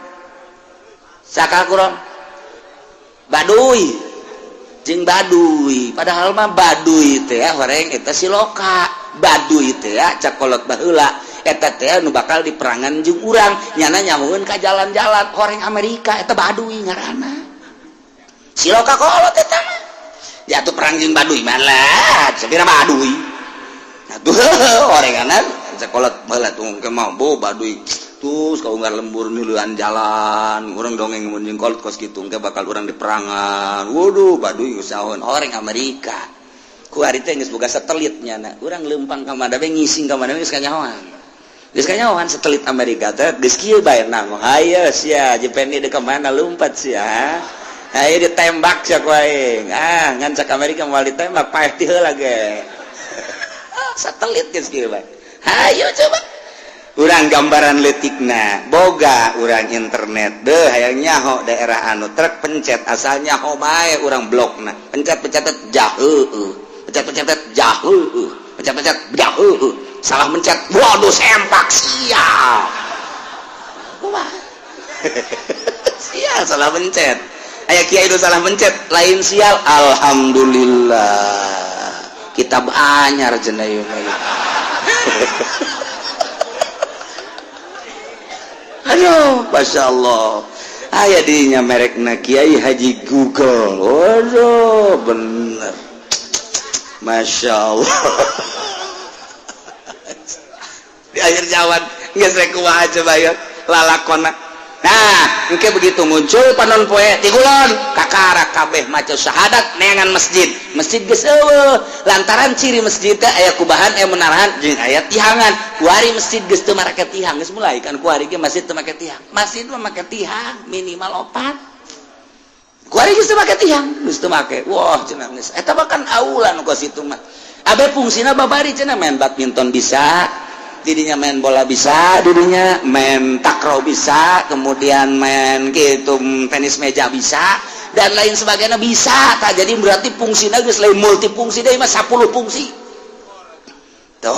Sakar kulon? Baduy. Jeung Baduy, padahal mah Baduy teh horeng eta siloka. Baduy teh cak kolot baheula eta teh nu bakal diperangan jeung urang, nyana nyahoeun ka jalan-jalan horeng Amerika, eta Baduy ngaranna. Siloka kolot eta mah. Ya tuh perang jeung Baduy mah lah, sapira Baduy. Atuh horenganan cak kolot baheula tuh ke mau bo Baduy. Terus kau unggar lembur nuluan jalan, urang dongeng mun jeung kolot kos kitu engke bakal urang diperangan. Waduh, Baduy usahaun orang Amerika. Ku ari teh geus boga satelit nyana. Urang leumpang ka mana bae, ngising ka mana geus kanyahoan. Geus kanyahoan satelit Amerika teh geus kieu bae nang. Hayo sia, Jepeni deuk ka mana lumpat sia. Hayo ditembak sia ku aing. Ah, ngan cak Amerika moal ditembak, paeh ti heula ge. Satelit geus kieu bae. Hayo coba. Urang gambaran letikna boga urang internet deh, hayang nyaho daerah anu truk pencet, asal nyaho bae urang blokna, pencet pencet jahe, pencet pencet jahe, pencet pencet jahe, salah mencet, waduh, sempak sial. Kumaha sial salah mencet? Aya kiai itu salah mencet lain sial, alhamdulillah kitab anyar cenah ieu mah. Aduh, Masya Allah. Aya dinya merekna Kiai Haji Google. Waduh, bener. Masya Allah. Di akhir zaman geus rek kumaha coba ya lalakona. Nah, engke begitu muncul panon poe ti kulon, kakara kabeh maca syahadat neangan masjid. Masjid geus eueuh lantaran ciri masjid teh aya kubahan, aya menarahan jeung aya tihangan. Kuari masjid geus teu marake tihang, geus mulai kan kuari ge masjid teu make tihang. Masjid mah make tihang minimal opat. Kuari geus teu make tihang, geus teu make. Wah, cenah geus. Eta mah kan aula nu kos itu mah. Abe fungsina babari cenah main badminton bisa, didinya main bola bisa, didinya main takraw bisa, kemudian main gitu tenis meja bisa, dan lain sebagainya bisa. Tak jadi berarti fungsinya geus lain multifungsi deui mah, 10 fungsi. Tuh,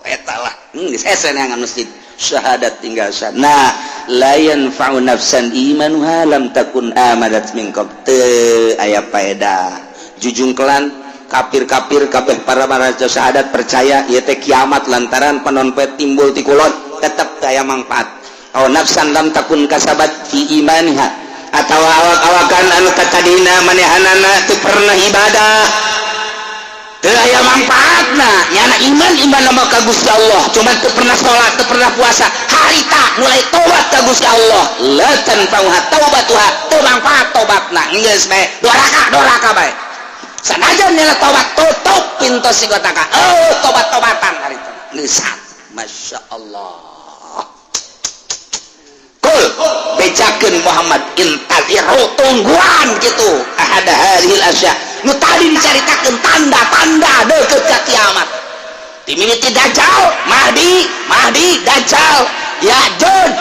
eta lah. Geus hese neangan masjid. Syahadat tinggal syahadat. Nah, la yanfa'u nafsan imanuha lam takun amanat min qabl. Teu aya paedah. Jujungkelan kafir-kafir kabeh para raja syahadat percaya ieu teh kiamat lantaran panon poe timbul ti kulon, tetep teu aya mangfaat. Aw nafsan lam takun kasabat fi imaniha, atau awak-awakan anu katadina manehanana teu pernah ibadah, teu aya mangfaatna. Nyana iman iman nama ka Gusti Allah, cuman teu pernah salat, teu pernah puasa, harita mulai tobat ka Gusti Allah, la tanfa'uha taubatuha, teu mangfaat tobatna, geus bae doraka doraka bae. Sanajan nyana tobat, tutup pintu sigotaka, oh, tobat-tobatan harita geus. Masya Allah. Kul, bejakeun Muhammad, intaziru, tungguan gitu, ahada hadhil asya nu tadi dicaritakeun, tanda-tanda deukeut ka kiamat, timimiti Dajjal, Mahdi, Mahdi, Dajjal, Ya'juj,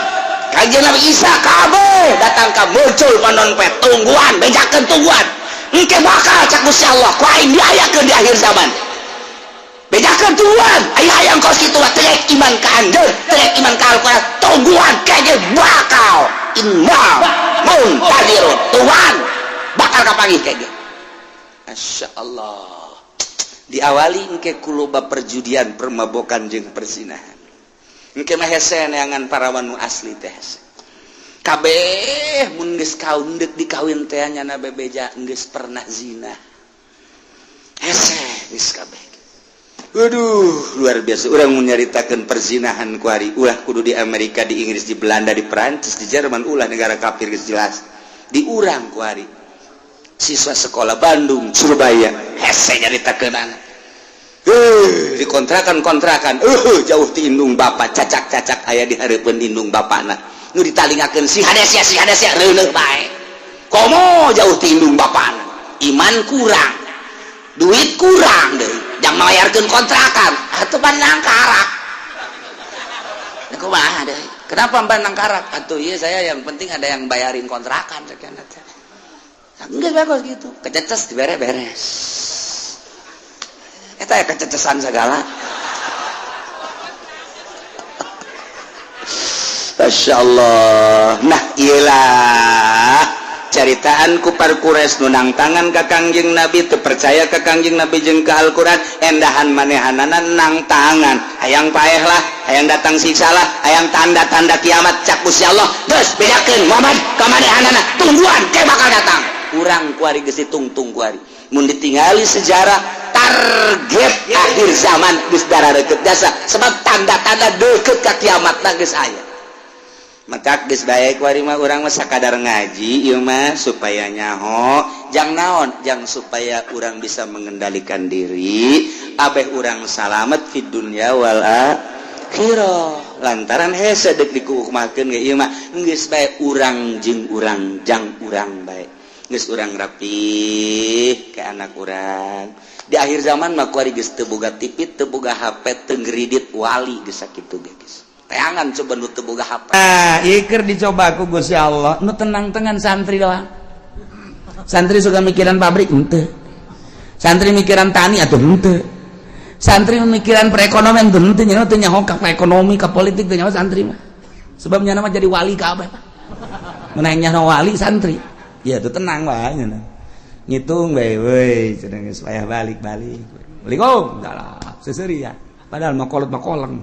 Kanjeng Nabi Isa, kabeh datang ka muncul panon poe, tungguan, bejakeun, tungguan. Engke bakal cak Gusti Allah ku aing diayakeun di akhir zaman. Bejakeun, tungguan. Aya hayang kos kitu mah teu iman ka anjeun, teu iman ka Al-Qur'an, tungguan kayaknya bakal inna muntadirun, tungguan bakal kapanggih kayaknya. Masya Allah, diawali engke ku loba perjudian, permabokan jeung perzinahan. Engke mah hese neangan parawan nu asli teh, hese kabeh. Mun geus kaun deuk dikawin teh nyana bebeja geus pernah zina, hese geus kabeh. Waduh, luar biasa. Urang mun nyaritakeun perzinahan kuari ulah kudu di Amerika, di Inggris, di Belanda, di Perancis, di Jerman, ulah negara kafir geus jelas. Di urang kuari siswa sekolah Bandung, Surabaya, hese nyaritakeun anak. Di kontrakan-kontrakan, jauh ti indung bapak, cacak-cacak aya di hareupeun indung bapakna. Nu ditalingakeun si hade sia, si hade sia, reuneuh bae. Komo jauh ti indung bapakna. Iman kurang, duit kurang deui, jang mayarkeun kontrakan, atuh pan nangkarak. Kumaha deui? Kenapa pan nangkarak? Atuh iya saya yang penting ada yang bayarin kontrakan sekian teh. Enggak bagus gitu. Kececes dibere beres. Eta ya kececesan segala. Masya Allah. Nah, iyalah. Caritaan kufar Quraisy nu nangtangan ka Kangjeng Nabi, teu percaya ka Kangjeng Nabi jeung ka Al-Qur'an, endahan manehanana nangtangan, hayang paeh lah, hayang datang siksa lah, hayang tanda-tanda kiamat. Cak Gusti Allah, geus, bejakeun Muhammad ka manehanana, tungguan ke bakal datang. Urang kuari geus ditungtung kuari. Mun ditingali sejarah, target akhir zaman geus deukeut jasa, sebab tanda-tanda deket ka kiamat geus aya. Maka geus bae kuari mah, urang mah sakadar ngaji ieu mah supaya nyaho jang naon, jang supaya urang bisa mengendalikan diri, abeh urang salamet fid dunya wal akhirah. Lantaran hese dek dikukumakeun ge ieu mah, geus bae urang jeung urang, jang urang bae, geus urang rapih ke anak urang. Di akhir zaman mah kuari geus teu boga TV, teu boga HP, teu ngredit wali, geus sakitu ge geus. Teangan coba nu teu boga HP.
Nah, ieu keur dicoba ku Gusti Allah, nu tenang-tenang santri doang. Santri suka mikiran pabrik henteu. Santri mikiran tani atau henteu. Santri mikiran perekonomian henteu, nya teu nyaho ka ekonomi, ka politik teu nyaho santri mah. Sebab nya mah jadi wali kabeh. Mun nyaho wali santri. Ya tuh tenang wae nya. Ngitung bae we, cenah geus payah balik-balik. Assalamualaikum. Salah, seseri ya. Padahal mah kolot mah koleng.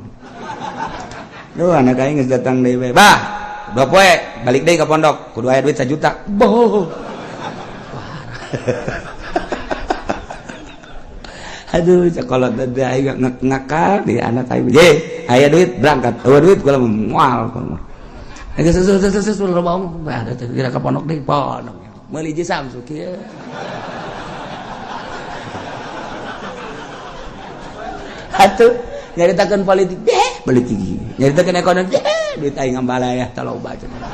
Duh, anak aing geus datang deui bae. Bah, 2 poe balik deui ka pondok, kudu aya duit 1 juta. Boh. Aduh, cekolot teh aing ngakal di anak aing. Ye, aya duit berangkat. Eueuh duit kula moal. Geus geus geus geus bah, kira ka pondok deui, pondok. Meuli hiji Samsu kieu. Atuh nyaritakeun politik deh, politik. Nyaritakeun ekonomi deh, duit aing ngambalaya taloba cenah.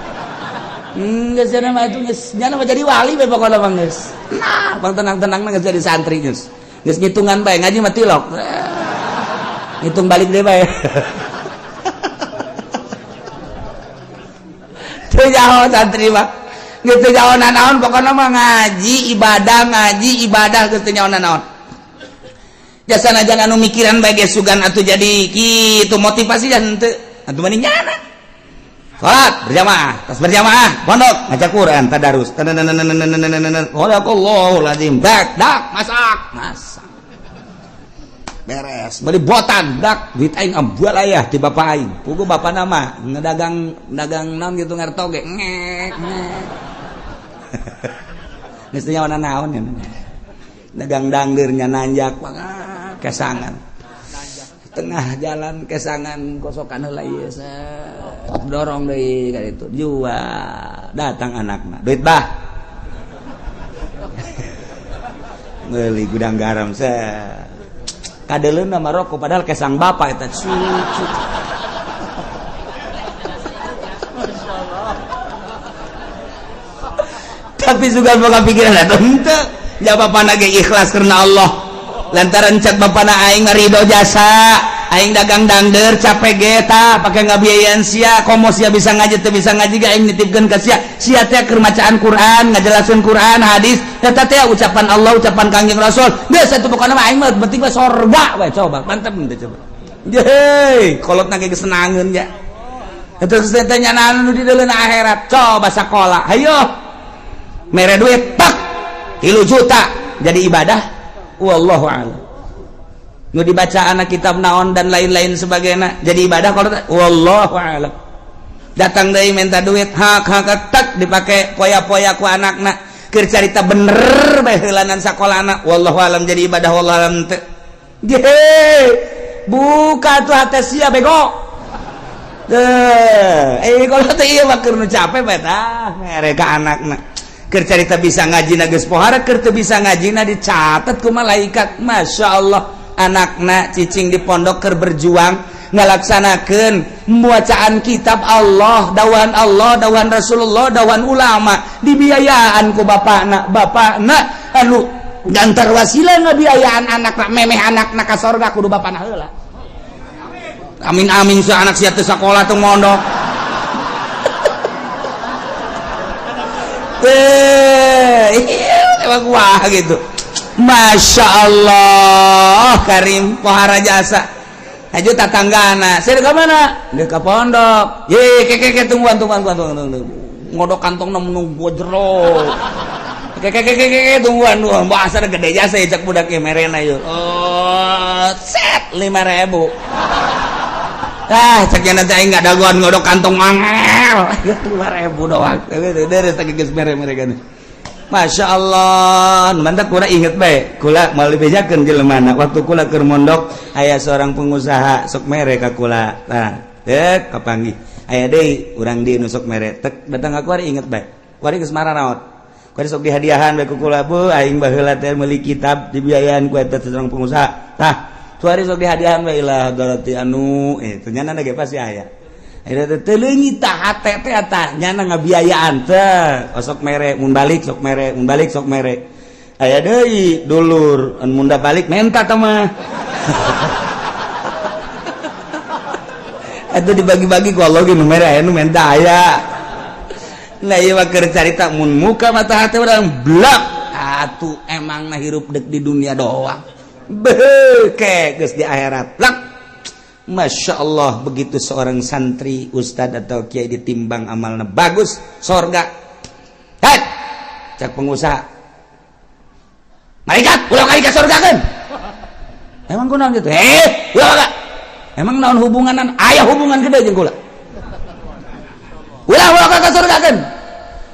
Geus cenah mah itu geus nya mah jadi wali bae pokona mah geus. Nah, bang tenang-tenang mah geus jadi santri geus. Geus ngitungan bae, ngaji mah tilok. Ngitung balik deui bae. Teu nyaho santri mah. Geus teu nyaho nanaon pokona mah ngaji ibadah geus teu nyaho nanaon. Jasa jangan anu mikiran bae geus sugan atuh jadi kitu motivasi dan henteu atuh mending nyana. Salat berjamaah, tas berjamaah, pondok ngaca Quran, tadarus. Sadaqallahul azim. Dak dak masak, masak. Beres, beli botan, dak duit aing ambual ayah di bapak aing. Pugu bapak nama ngedagang dagang naon gitu ngerto ge ngek ngek. Geus teu nyaho naon ya. Dagang dangdeurnya nanjak kesangan tengah jalan, kesangan kosokan heula ieu, dorong deui ka ditu, jual. Datang anakna, duit bah, meuli gudang garam, set kadeleuna mah rokok, padahal kesang bapak eta cucu. Tapi juga boga pikiran atuh henteu ya, bapana ge ikhlas karena Allah, lantaran cek bapana aing ridho jasa aing dagang dangder capek ge tah pake ngabiayaan sia, komo sia bisa ngaji teu bisa ngaji ge aing nitipkeun ka sia, sia teh keur macaan Quran, ngajelaskeun Quran hadis eta teh ucapan Allah, ucapan Kangjeng Rasul, geus atuh pokona mah aing mah penting mah sorga we. Coba mantep teh, coba ye kolotna ge geus senangeun ya eta geus teh nyanaan nu di deuleuna akhirat. Coba sakola hayo mere duit pak 3 juta jadi ibadah, wallahu a'lam. Nu dibaca anak kitab naon dan lain-lain sebagainya jadi ibadah kalau wallahu a'lam. Datang deui minta duit, hak hak tak dipake poya-poya ku anakna keur carita bener bae heulanan sakolana, wallahu a'lam jadi ibadah, wallahu a'lam teu. Ye, buka tuh hate sia bego. Deh, kalau teh ieu mah keur nu capek bae tah mere ka anakna. Keur carita bisa ngaji na geus pohara, keur teu bisa ngaji na dicatat ku malaikat. Masya Allah, anakna cicing di pondok keur berjuang ngalaksanakeun bacaan kitab Allah, dawan Allah, dawan Rasulullah, dawan ulama, dibiayaan ku bapakna. Bapakna anu gantar wasilah ngabiayaan anakna, memeh anakna ka sorga kudu bapakna heula. Amin amin si anak sia teu sakola teu mondok. Emang wah gitu. Masya Allah Karim pohara jasa. Aju tatanggana. Saya ke mana? Dia ke pondok. Ye, ke tungguan tungguan tungguan tungguan.
Ngodok kantongna menunggu jero. Keke tungguan tungguan bahasa gede jasa ya cak budak ya merena yuk. Oh, set 5.000. Ah, cek nanti aing nggak dagoan ngodok kantong mangel. 5.000 doang. Dari geus mere mereka. Masya Allah, mantap kula inget bae. Kula mau dibejakeun jelema waktu kula keur mondok aya seorang pengusaha sok mere ka kula. Nah, dek kapanggih. Aya deui urang di nu sok mere. Tek datang ka kuari inget bae. Kuari geus mararaot. Kuari sok dihadiahan bae ku kula, bu aing baheula teh meuli kitab dibiayaan ku eta seorang pengusaha. Tah, kuari sok dihadiahan bae ilah darati anu ternyata ge pasti aya. Teu leungit tah hate teh tah nyana ngabiayaan teh osok mere mun balik sok mere mun balik sok mere. Aya deui dulur anu mun balik menta tah mah. Eta dibagi-bagi ku Allah ge nu mere aya nu menta aya. Nah ieu mah keur carita mun muka mata hate urang blak atuh emang na hirup dek di dunia doang. Beuh ke geus di akhirat blak. Masya Allah, begitu seorang santri, ustad atau kiai ditimbang amalnya bagus, sorga. Hei, cak pengusaha. Malaikat, ulah kali ke sorga kan? Emang kunaon gitu? Eh, ulah enggak? Emang naon hubunganan? Aya hubungan gede jeung kula. Ulah ulah ka sorga kan?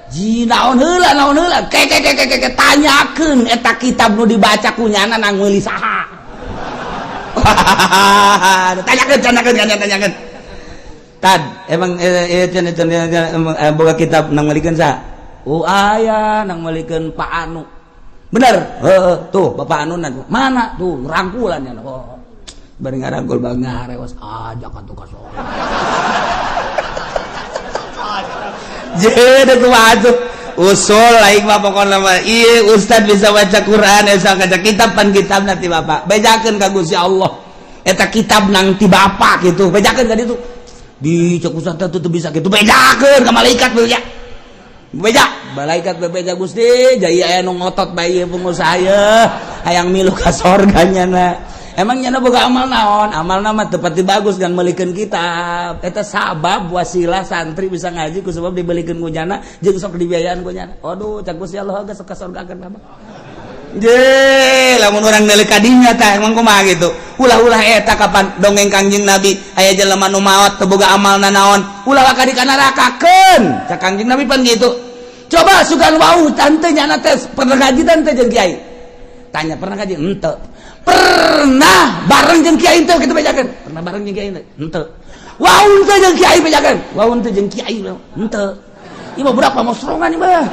Ji naon heula naon heula? Ke ke ke ke ke tanyakeun eta kitab nu dibaca ku nyana nang meuli saha. Tanyakan, tanyakan, tanyakan, tanyakan. Tad, emang boga kitab nang melikeun saha? Oh aya nang melikeun Pak Anu. Bener? Heeh, tuh Bapak Anu mana tuh rangkulan ya. Oh. Bari ngarangkul bang ngarewas ajak atuh ka sono. Jadi kumaha tuh? Usul lain mah pokokna mah ieu ustad bisa baca Quran esa kaca kitab pan kitab nanti bapak bejakeun ka Gusti Allah eta kitab nang ti bapak gitu bejakeun ka ditu di cek ustad teh teu bisa gitu bejakeun ka malaikat beja beja malaikat bebeja Gusti jaya aya nu ngotot bae ieu pengusaha ye hayang milu ka sorga nyana. Emang nyana boga amal naon? Amal nama tepati bagus kan melikeun kitab. Eta sabab wasilah santri bisa ngaji ku sebab dibelikeun ku nyana jeung sok dibiayaan ku nyana. Aduh, cak Gusti Allah geus ka sorgakeun mah. Je, lamun urang neuleuk ka dinya tah emang kumaha gitu. Ulah-ulah eta kapan dongeng Kangjeng Nabi aya jelema nu maot teu boga amalna naon, ulah ka di nerakakeun. Cak Kangjeng Nabi pan gitu. Coba sugan wau tante nyana teh pernah ngaji tante jeung kiai. Tanya pernah ngaji? Henteu. Pernah bareng jeung kiai teu kitu bejakeun. Pernah bareng jeung kiai teu? Henteu. Wau teu jeung kiai bejakeun. Wau teu jeung kiai henteu. Ieu mah berapa mosrongan ieu mah.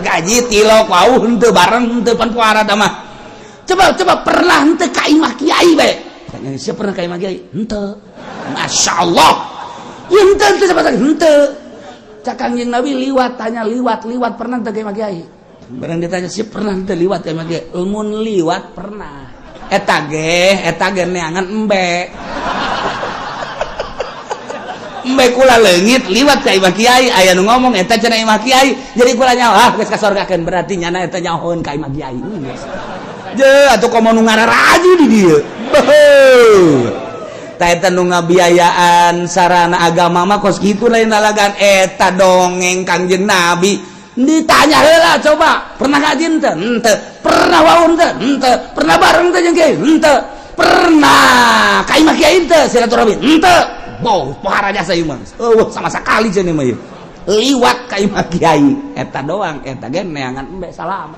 Gaji tilok wau henteu bareng henteu pan puara tah mah. Coba coba pernah henteu ka imah kiai bae. Tanya siapa pernah ka imah kiai? Henteu. Masyaallah. Ieu henteu henteu coba henteu. Cak Kangjeng Nabi liwat tanya liwat liwat pernah teu ka imah kiai? Barang ditanya sih pernah teu liwat ka imah kiai? Mun liwat pernah. Eta ge neangan embe. Embe kula leungit liwat ka imah kiai aya nu ngomong eta cenah imah kiai. Jadi kula nyaho ah geus kasorgakeun berarti nyana eta nyahoeun ka imah kiai. Geus. Je atuh komo nu ngararaju di dieu. Beuh. Tah eta nu ngabiayaan sarana agama mah kos kitu lain lalagan eta dongeng Kangjeng Nabi. Ditanya heula coba, pernah ngaji henteu? Henteu. Pernah wau henteu? Henteu. Pernah bareng teh jeung kiai? Henteu. Pernah ka imah kiai henteu silaturahmi? Henteu. Boh, pohara jasa ieu mah. Eueuh sama sakali cenah mah ieu. Liwat ka imah kiai. Eta doang, eta ge neangan embe salam.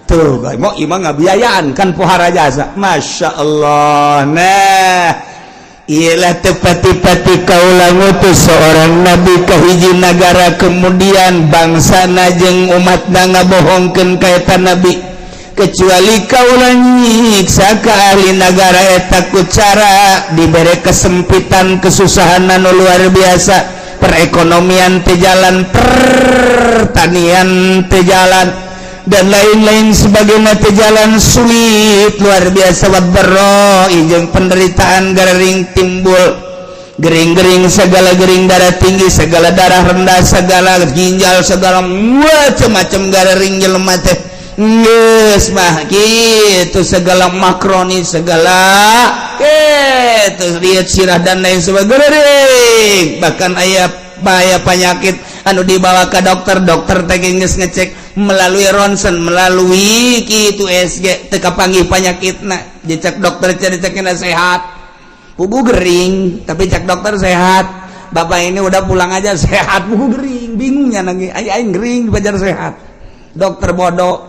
Tuh, mau imah ngabiayaan kan pohara jasa. Masya Allah. Nah, ialah tepati-pati kaula ngutus seorang nabi ka hiji nagara kemudian bangsana jeung umatna ngabohongkeun ka eta nabi kecuali kaula nyiksa ka ahli nagara eta ku cara dibere kesempitan kesusahan anu luar biasa, perekonomian teu jalan, pertanian teu jalan dan lain-lain sebagainya teu jalan, sulit luar biasa, waddarra jeung penderitaan gering timbul, gering-gering segala gering, darah tinggi segala, darah rendah segala, ginjal segala, macam-macam gering jelema teh. Geus mah kitu, segala makroni, segala kitu, lihat sirah dan lain sebagainya. Bahkan aya bahaya penyakit anu dibawa ke dokter, dokter teh geus ngecek melalui rontgen, melalui kitu USG, teu kapanggih penyakitna. Dicek dokter, cek sehat, puguh gering, tapi cek dokter sehat. "Bapak ini udah pulang aja, sehat." Puguh gering. Bingungnya nangis aing, gering dipajar sehat. Dokter bodoh.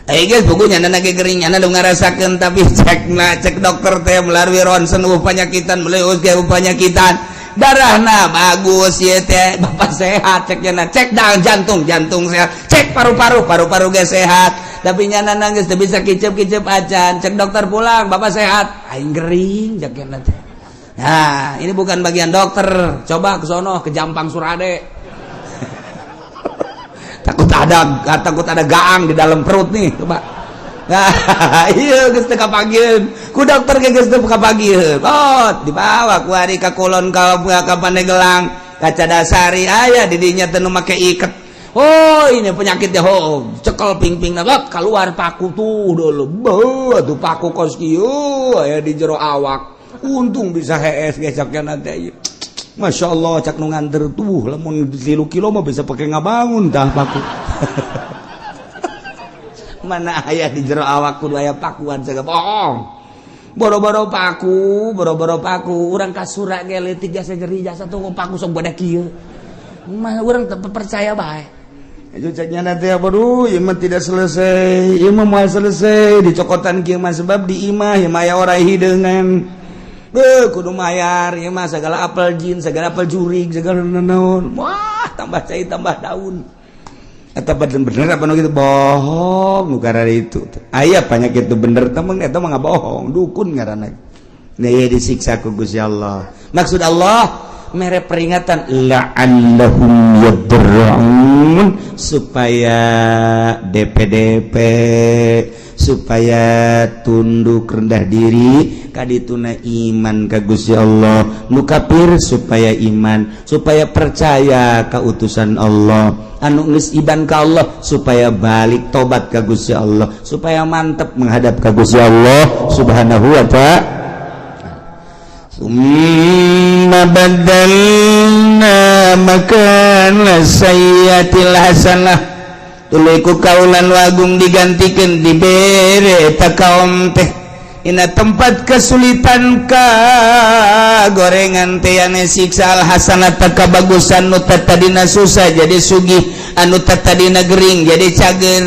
Eh guys, bukunya lagi gering, nya nu ngarasakeun, tapi cek nah, cek dokter teh melalui rontgen penyakitan, melalui USG penyakitan, darahna bagus ya teh, "Bapak sehat," ceknya. Nah, cek dah jantung, jantung sehat, cek paru-paru, paru-paru ge sehat, tapi nyana nangis teu bisa kicep-kicep acan. Cek dokter, "Pulang, bapak sehat." Aing gering, ceknya teh. Nah, ini bukan bagian dokter. Coba ke sono, ke Jampang Surade, takut ada gaang di dalam perut nih, coba. Nah, iya, geus teu kapanggieun ku dokter ge, geus teu kapanggieun. Oh, dibawa ku ari ka kulon, ka Pandeglang, ka Cadasari, aya di dinya teh nu make iket. "Oh, ini penyakitnya." Oh, cekel ping-ping, lot keluar paku tuh dulu. Beuh, tuh paku kos kieu aya di jero awak. "Untung bisa hees ge," caknya nanti. "Masya Allah," cak nu nganter tuh, "lamun 3 kilo mah bisa pakai ngabangun tah paku." Mana aya di jero awak kudu aya pakuan segala bohong. Boro-boro paku, boro-boro paku, urang kasura ge leutik jasa nyeri jasa tuh paku sok badak kieu. Mah urang teu percaya bae. Itu ceknya nanti, aduh, ieu mah tidak selesai, ieu mah moal selesai dicokotan kieu mah, sebab di imah ieu mah aya orai hideungan. Beuh, kudu mayar ieu mah segala apel jin, segala apel jurig, segala naon. Wah, tambah cai tambah daun. Eta bener apa nu gitu bohong nu karena itu. Aya penyakit itu bener temen, eta mah bohong, dukun ngaranna. Nah, ya disiksa ku Gusti Allah. Maksud Allah mere peringatan la'allahum yadarra'un, supaya DPDP, supaya tunduk rendah diri kadituna iman ka Gusti Allah. Nu kafir supaya iman, supaya percaya ka utusan Allah. Anu geus iman ka Allah supaya balik tobat ka Gusti Allah, supaya mantep menghadap ka Gusti Allah Subhanahu wa Ta'ala. ثم بدلنا مكان السيئة الحسنة, tuluy ku kaulan wagung digantikan, dibere ta kaum teh ina tempat kesulitan ka gorengan teh yang siksa, al hasanata kabagusan. Nu tadina susah jadi sugih, anu tadina gering jadi cager.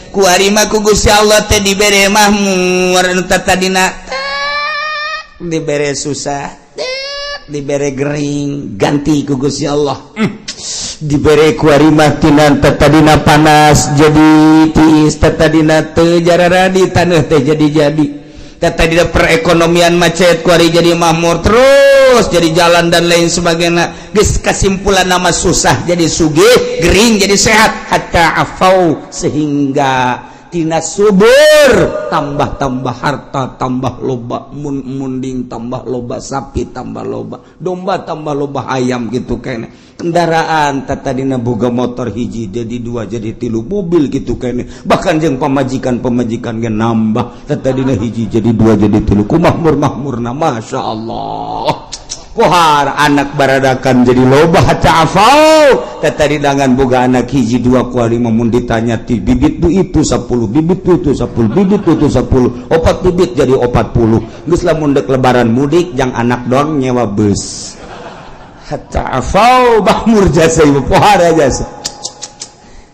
Ku arima ku Gusti Allah teh dibere mahmur. Anu tadina dibere susah, dibere gering, ganti ku Gusti Allah. Dibere ku arima tina tadina panas jadi tiis, tadina teu jararadi taneuh teh jadi tadina perekonomian macet, kuari jadi makmur terus, jadi jalan dan lain sebagainya. Geus kesimpulan nama susah jadi sugih, gering jadi sehat, hatta afau, sehingga tina subur tambah-tambah, harta tambah loba, mun munding tambah loba, sapi tambah loba, domba tambah loba, ayam gitu kene, kendaraan tadina boga motor hiji jadi dua, jadi tilu, mobil gitu kene. Bahkan jeung pamajikan, pamajikan ge nambah, tadina hiji jadi dua, jadi tilu. Ku makmur makmurna, Masya Allah. Kohar anak baradakan jadi loba, hatta afau. Tadi dengan boga anak hiji dua, kuali mun ditanya ti bibit tu itu 10 bibit, tu itu 10 bibit, tu itu 10, opat bibit jadi 40. Geus lamun dek lebaran mudik jang anak doang nyewa bus. Hatta afau, makmur jasa ibu, pohara jasa.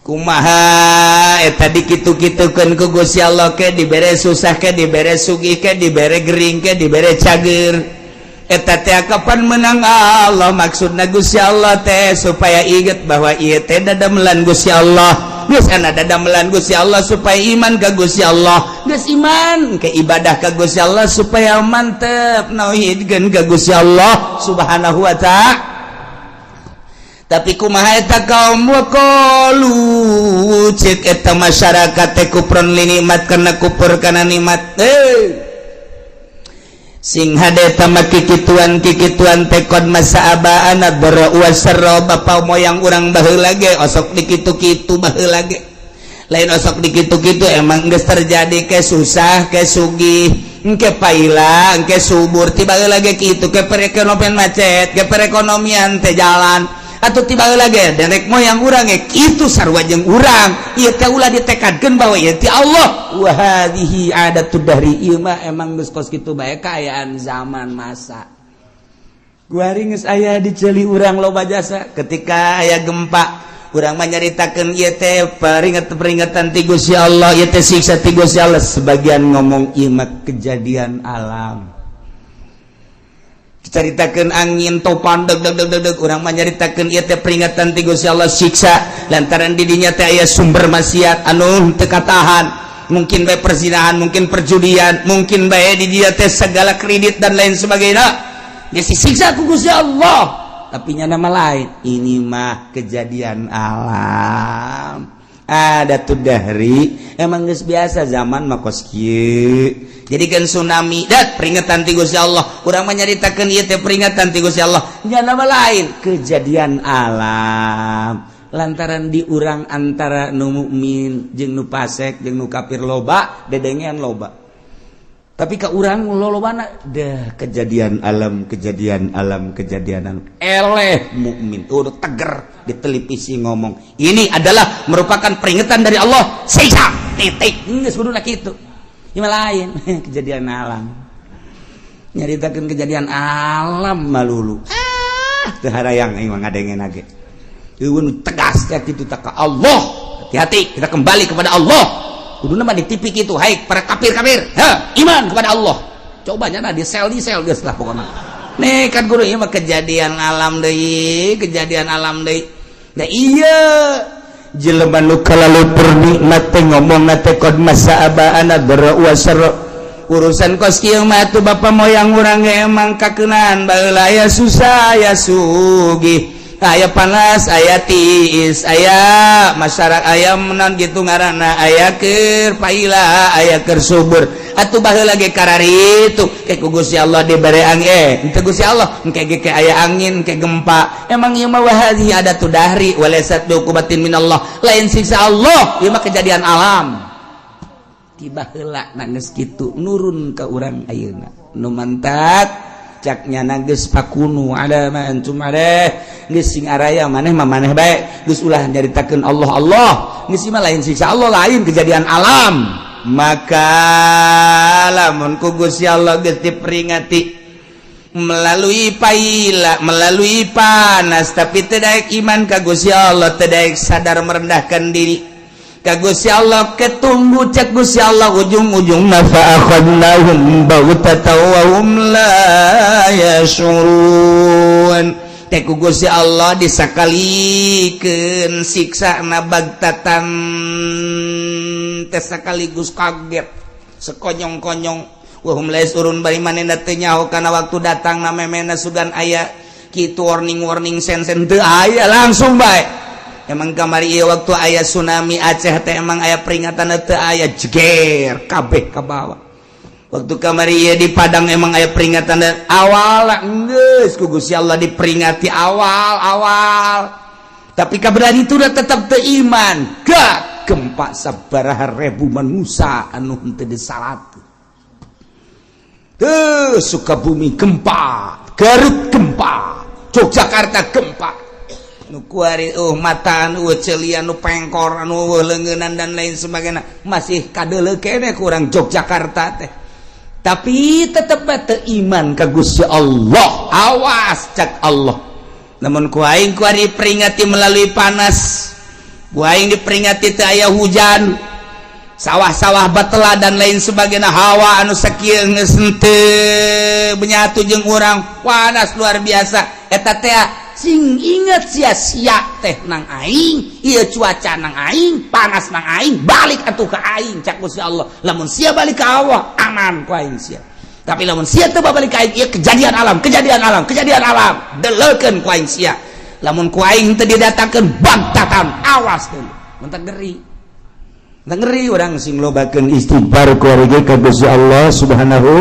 Kumaha eta dikitu-kitukeun ku Gusti Allah, ke dibere susah, ke dibere sugih, ke dibere gering, ke dibere cager, eta teh kapan menang Allah? Maksudna Gusti Allah teh supaya inget bahwa ieu teh dadamelan Gusti Allah. Geus ana dadamelan Gusti Allah supaya iman ka Gusti Allah. Geus iman ke ibadah ka Gusti Allah, supaya mantep nauhidkeun ka Gusti Allah Subhanahu wa Ta'ala. Tapi kumaha eta kaum? Waqalu, cek eta masyarakat teh, kufron li nikmat, karena kufur kana nikmat. Eh, sing hade tama kikituan kikituan teh qad massa aba'ana dharra wasarra, bapa moyang urang baheula ge osok dikitu-kitu baheula ge. Lain osok dikitu-kitu, emang geus terjadi ke susah ke sugih, engke paila engke subur. Tiba lagi kitu ke perekonomian macet, ke perekonomian teh jalan atau tiba lagi nenek moyang urang ge kitu, sarua jeung urang. Ieu teh ulah ditekadkeun bahwa ieu ti Allah. Wa hadhihi adatud dahri, ieu mah emang geus kos kitu bae kaayaan zaman masa. Kuari geus aya di ceuli urang loba jasa. Ketika aya gempa, urang menyaritakan ieu teh peringatan-peringatan ti Gusti Allah, ieu teh siksa ti Gusti Allah. Sebagian ngomong ieu mah kejadian alam. Dicaritakeun angin topan deg deg deg deg deg, urang menyaritakeun ieu teh peringatan ti Gusti Allah, siksa lantaran di dinya teh aya sumber maksiat anu teu katahan, mungkin bae perzinahan, mungkin perjudian, mungkin bae di dia teh segala kredit dan lain sebagainya. Dia disiksa ku Gusti Allah. Tapi nama lain, ini mah kejadian alam, ada tuh dahri, emang geus biasa zaman mah kos kieu. Jadi kan tsunami dat peringatan ti Gusti Allah, urang mah nyaritakeun ieu teh peringatan ti Gusti Allah. Nya nama lain, kejadian alam lantaran di urang antara nu mukmin jeung nu fasik jeung nu kafir loba dedengean loba. Tapi ke urang lolobana dah kejadian alam, kejadian alam, kejadian alam. Eleh mukmin udah teger di televisi ngomong ini adalah merupakan peringatan dari Allah, siksa, titik. Geus kuduna kitu. Ieu lain kejadian alam, nyaritakeun kejadian alam malulu. Ah, teu harayang aing mah ngadengen ge. Eueun tegas ya kitu tak ka Allah. Hati-hati, kita kembali kepada Allah. Kuduna mah di TV kitu, hai para kafir-kafir, ha, iman kepada Allah. Coba nyana di sel geus lah pokoknya. Nih kan guru, ieu mah kejadian alam deui, kejadian alam deui. Nah, iya jelema nu kalalu pernikmat teh ngomongna teh qad massa abaana dharra wa sarra. Urusan kos kieu mah atuh bapa moyang urang ge emang kakeunaan baheula, aya susah aya sugih, aya panas aya tiis, aya masyarakat aya menan gitu ngaranna, aya keur paila aya keur subur. Atuh baheula ge kararitu ke ku Gusti Allah dibere angin, henteu Gusti Allah engke ge ke aya angin ke gempa. Emang ieu mah wa hadhihi adatud dahri walaysat biuqubatin minallah, lain siksa Allah, ieu mah kejadian alam. Tiba heula geus kitu nurun ka urang ayeuna nu mantak caknya geus fakunu ala ma antum alaih, geus sing araya maneh mah maneh bae, geus ulah nyaritakeun Allah Allah, geus mah lain siksa Allah, lain kejadian alam. Maka lamun ku Gusti Allah geus diperingati melalui paila, melalui panas, tapi tidak iman ka Gusti Allah, tidak sadar merendahkan diri ka Gusti Allah, ketunggu cek Gusti Allah ujung-ujung fa akhadnahum baghtatan wa hum la yashurun. Teh ku Gusti Allah disakalikeun siksa na baghtatan teh sekaligus kaget sekonyong-konyong, wa hum la yashurun, bari manehna teu nyaho kana waktu datang na memena sugan aya kitu warning-warning sen-sen teu aya, langsung bae. Emang kamari ieu waktu aya tsunami Aceh teh emang aya peringatan teu aya, jeger kabeh ka bawah. Waktu kamari ieu di Padang emang aya peringatan awal, geus ku Gusti Allah diperingati awal-awal, tapi kaberan itu udah tetap teu iman. Gak gempa sabaraha ribu manusia anu henteu disalat tuh. Sukabumi gempa, Garut gempa, Yogyakarta gempa, nu kuari mataan, celian, nu pengkor, anu leungeunnan dan lain sebagainya masih kadeuleu keneh kurang Yogyakarta teh. Tapi tetep teu iman ka Gusti Allah. Awas cak Allah, namun ku aing kuari peringati melalui panas, ku aing diperingati teu aya hujan, sawah-sawah batela dan lain sebagainya, hawa anu sakieu geus henteu menyatu jeung urang, panas luar biasa. Eta teh sing inget sia-sia teh nang aing, ieu cuaca nang aing, panas nang aing, balik atuh ka aing cak Gusti Allah. Lamun sia balik ka Allah, aman ku aing sia. Tapi lamun sia teu balik ka aing, ieu kejadian alam, kejadian alam, kejadian alam, deleukeun ku aing sia. Lamun ku aing teu didatangkeun baghtatan, awas deui. Mun ngeri ngeri urang sing lobakeun istighfar ku ka Gusti Allah Subhanahu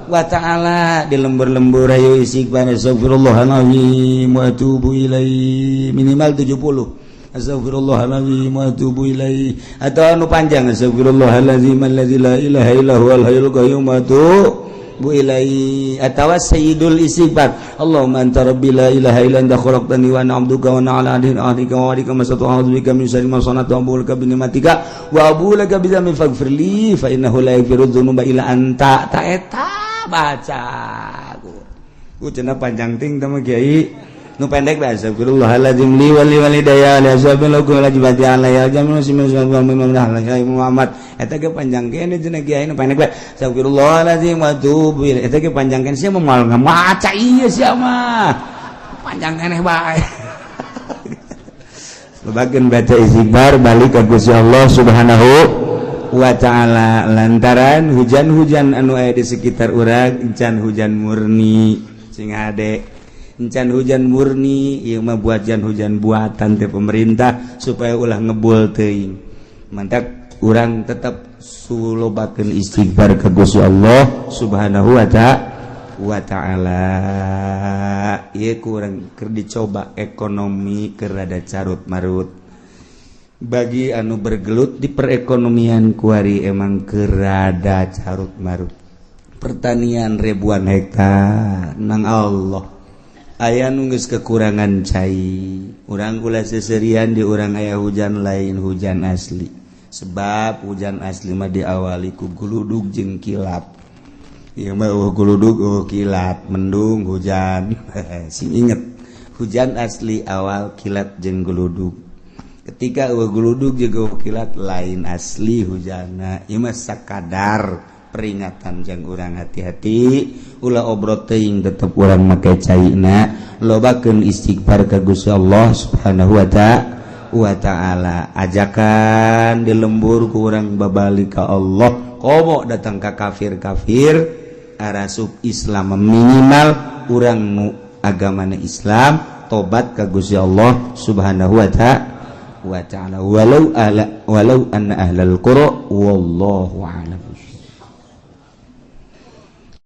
wa ta'ala. Di lembur-lembur ayo istighfar, astagfirullahalazim wa atubu ilaih, minimal 70.
Astagfirullahaladzim wa atubu ilaih, atau anu panjang, astagfirullahaladzim alladzi la ilaha illa huwal hayyul qayyum wa atubu ilaihi, atawa sayyidul istighfar, Allahumma anta rabbi la ilaha illa anta khalaqtani wa ana 'abduka wa ana 'ala ahdika wa wa'dika mastata'tu, a'udzu bika min syarri ma sana'tu, abu'u laka bi ni'matika wa abu'u laka bi dzambi, faghfir li fa innahu la yaghfiru dzunuba illa anta. Ta eta baca ku cenah panjang ting teh mah, Kiai. Nu pendek bae, astagfirullahaladzim li wa li walidayya li ashabil lakum wajibati alayya jamin Muhammad. Eta ge panjang kene cenah, Kiai. Nu pendek bae, astagfirullahaladzim wa atubu ilaih. Eta ge panjang kene, sia mah moal ngamaca ieu, sia mah panjang keneh bae. Lobakeun baca istighfar, balik ka Gusti Allah Subhanahu wa Ta'ala, lantaran hujan-hujan anu aya di sekitar urang encan hujan murni. Sing hade, encan hujan murni. Ieu mah buatan, hujan buatan teh pemerintah supaya ulah ngebul teuing. Mantap, urang tetap sulobakeun istighfar ka Gusti Allah Subhanahu wa Ta'ala. Ieu kurang keur dicoba, ekonomi keur rada carut marut. Bagi anu bergelut di perekonomian kuari, emang keur rada carut marut. Pertanian ribuan hektar nang Allah aya nu geus kekurangan cai. Urang ulah seserian, di urang aya hujan, lain hujan asli, sebab hujan asli mah diawali ku guludug jeung kilat. Ieu mah euweuh guludug, euweuh kilat, mendung hujan. Sing inget, hujan asli awal kilat jeung guludug. Ketika euweuh guludug jeung euweuh kilat, lain asli hujanna. Ieu mah sakadar peringatan jang urang hati-hati, ulah obrot teuing, tetep urang make caina, lobakeun istighfar ka Gusti Allah Subhanahu wa Ta'ala. Ajakan di lembur ku urang babalik ka Allah, komo datang ka kafir-kafir arasup Islam. Minimal urang nu agamana Islam tobat ka Gusti Allah Subhanahu wa Ta'ala, walau ala walau anna ahlal qura. Wallahu a'lam.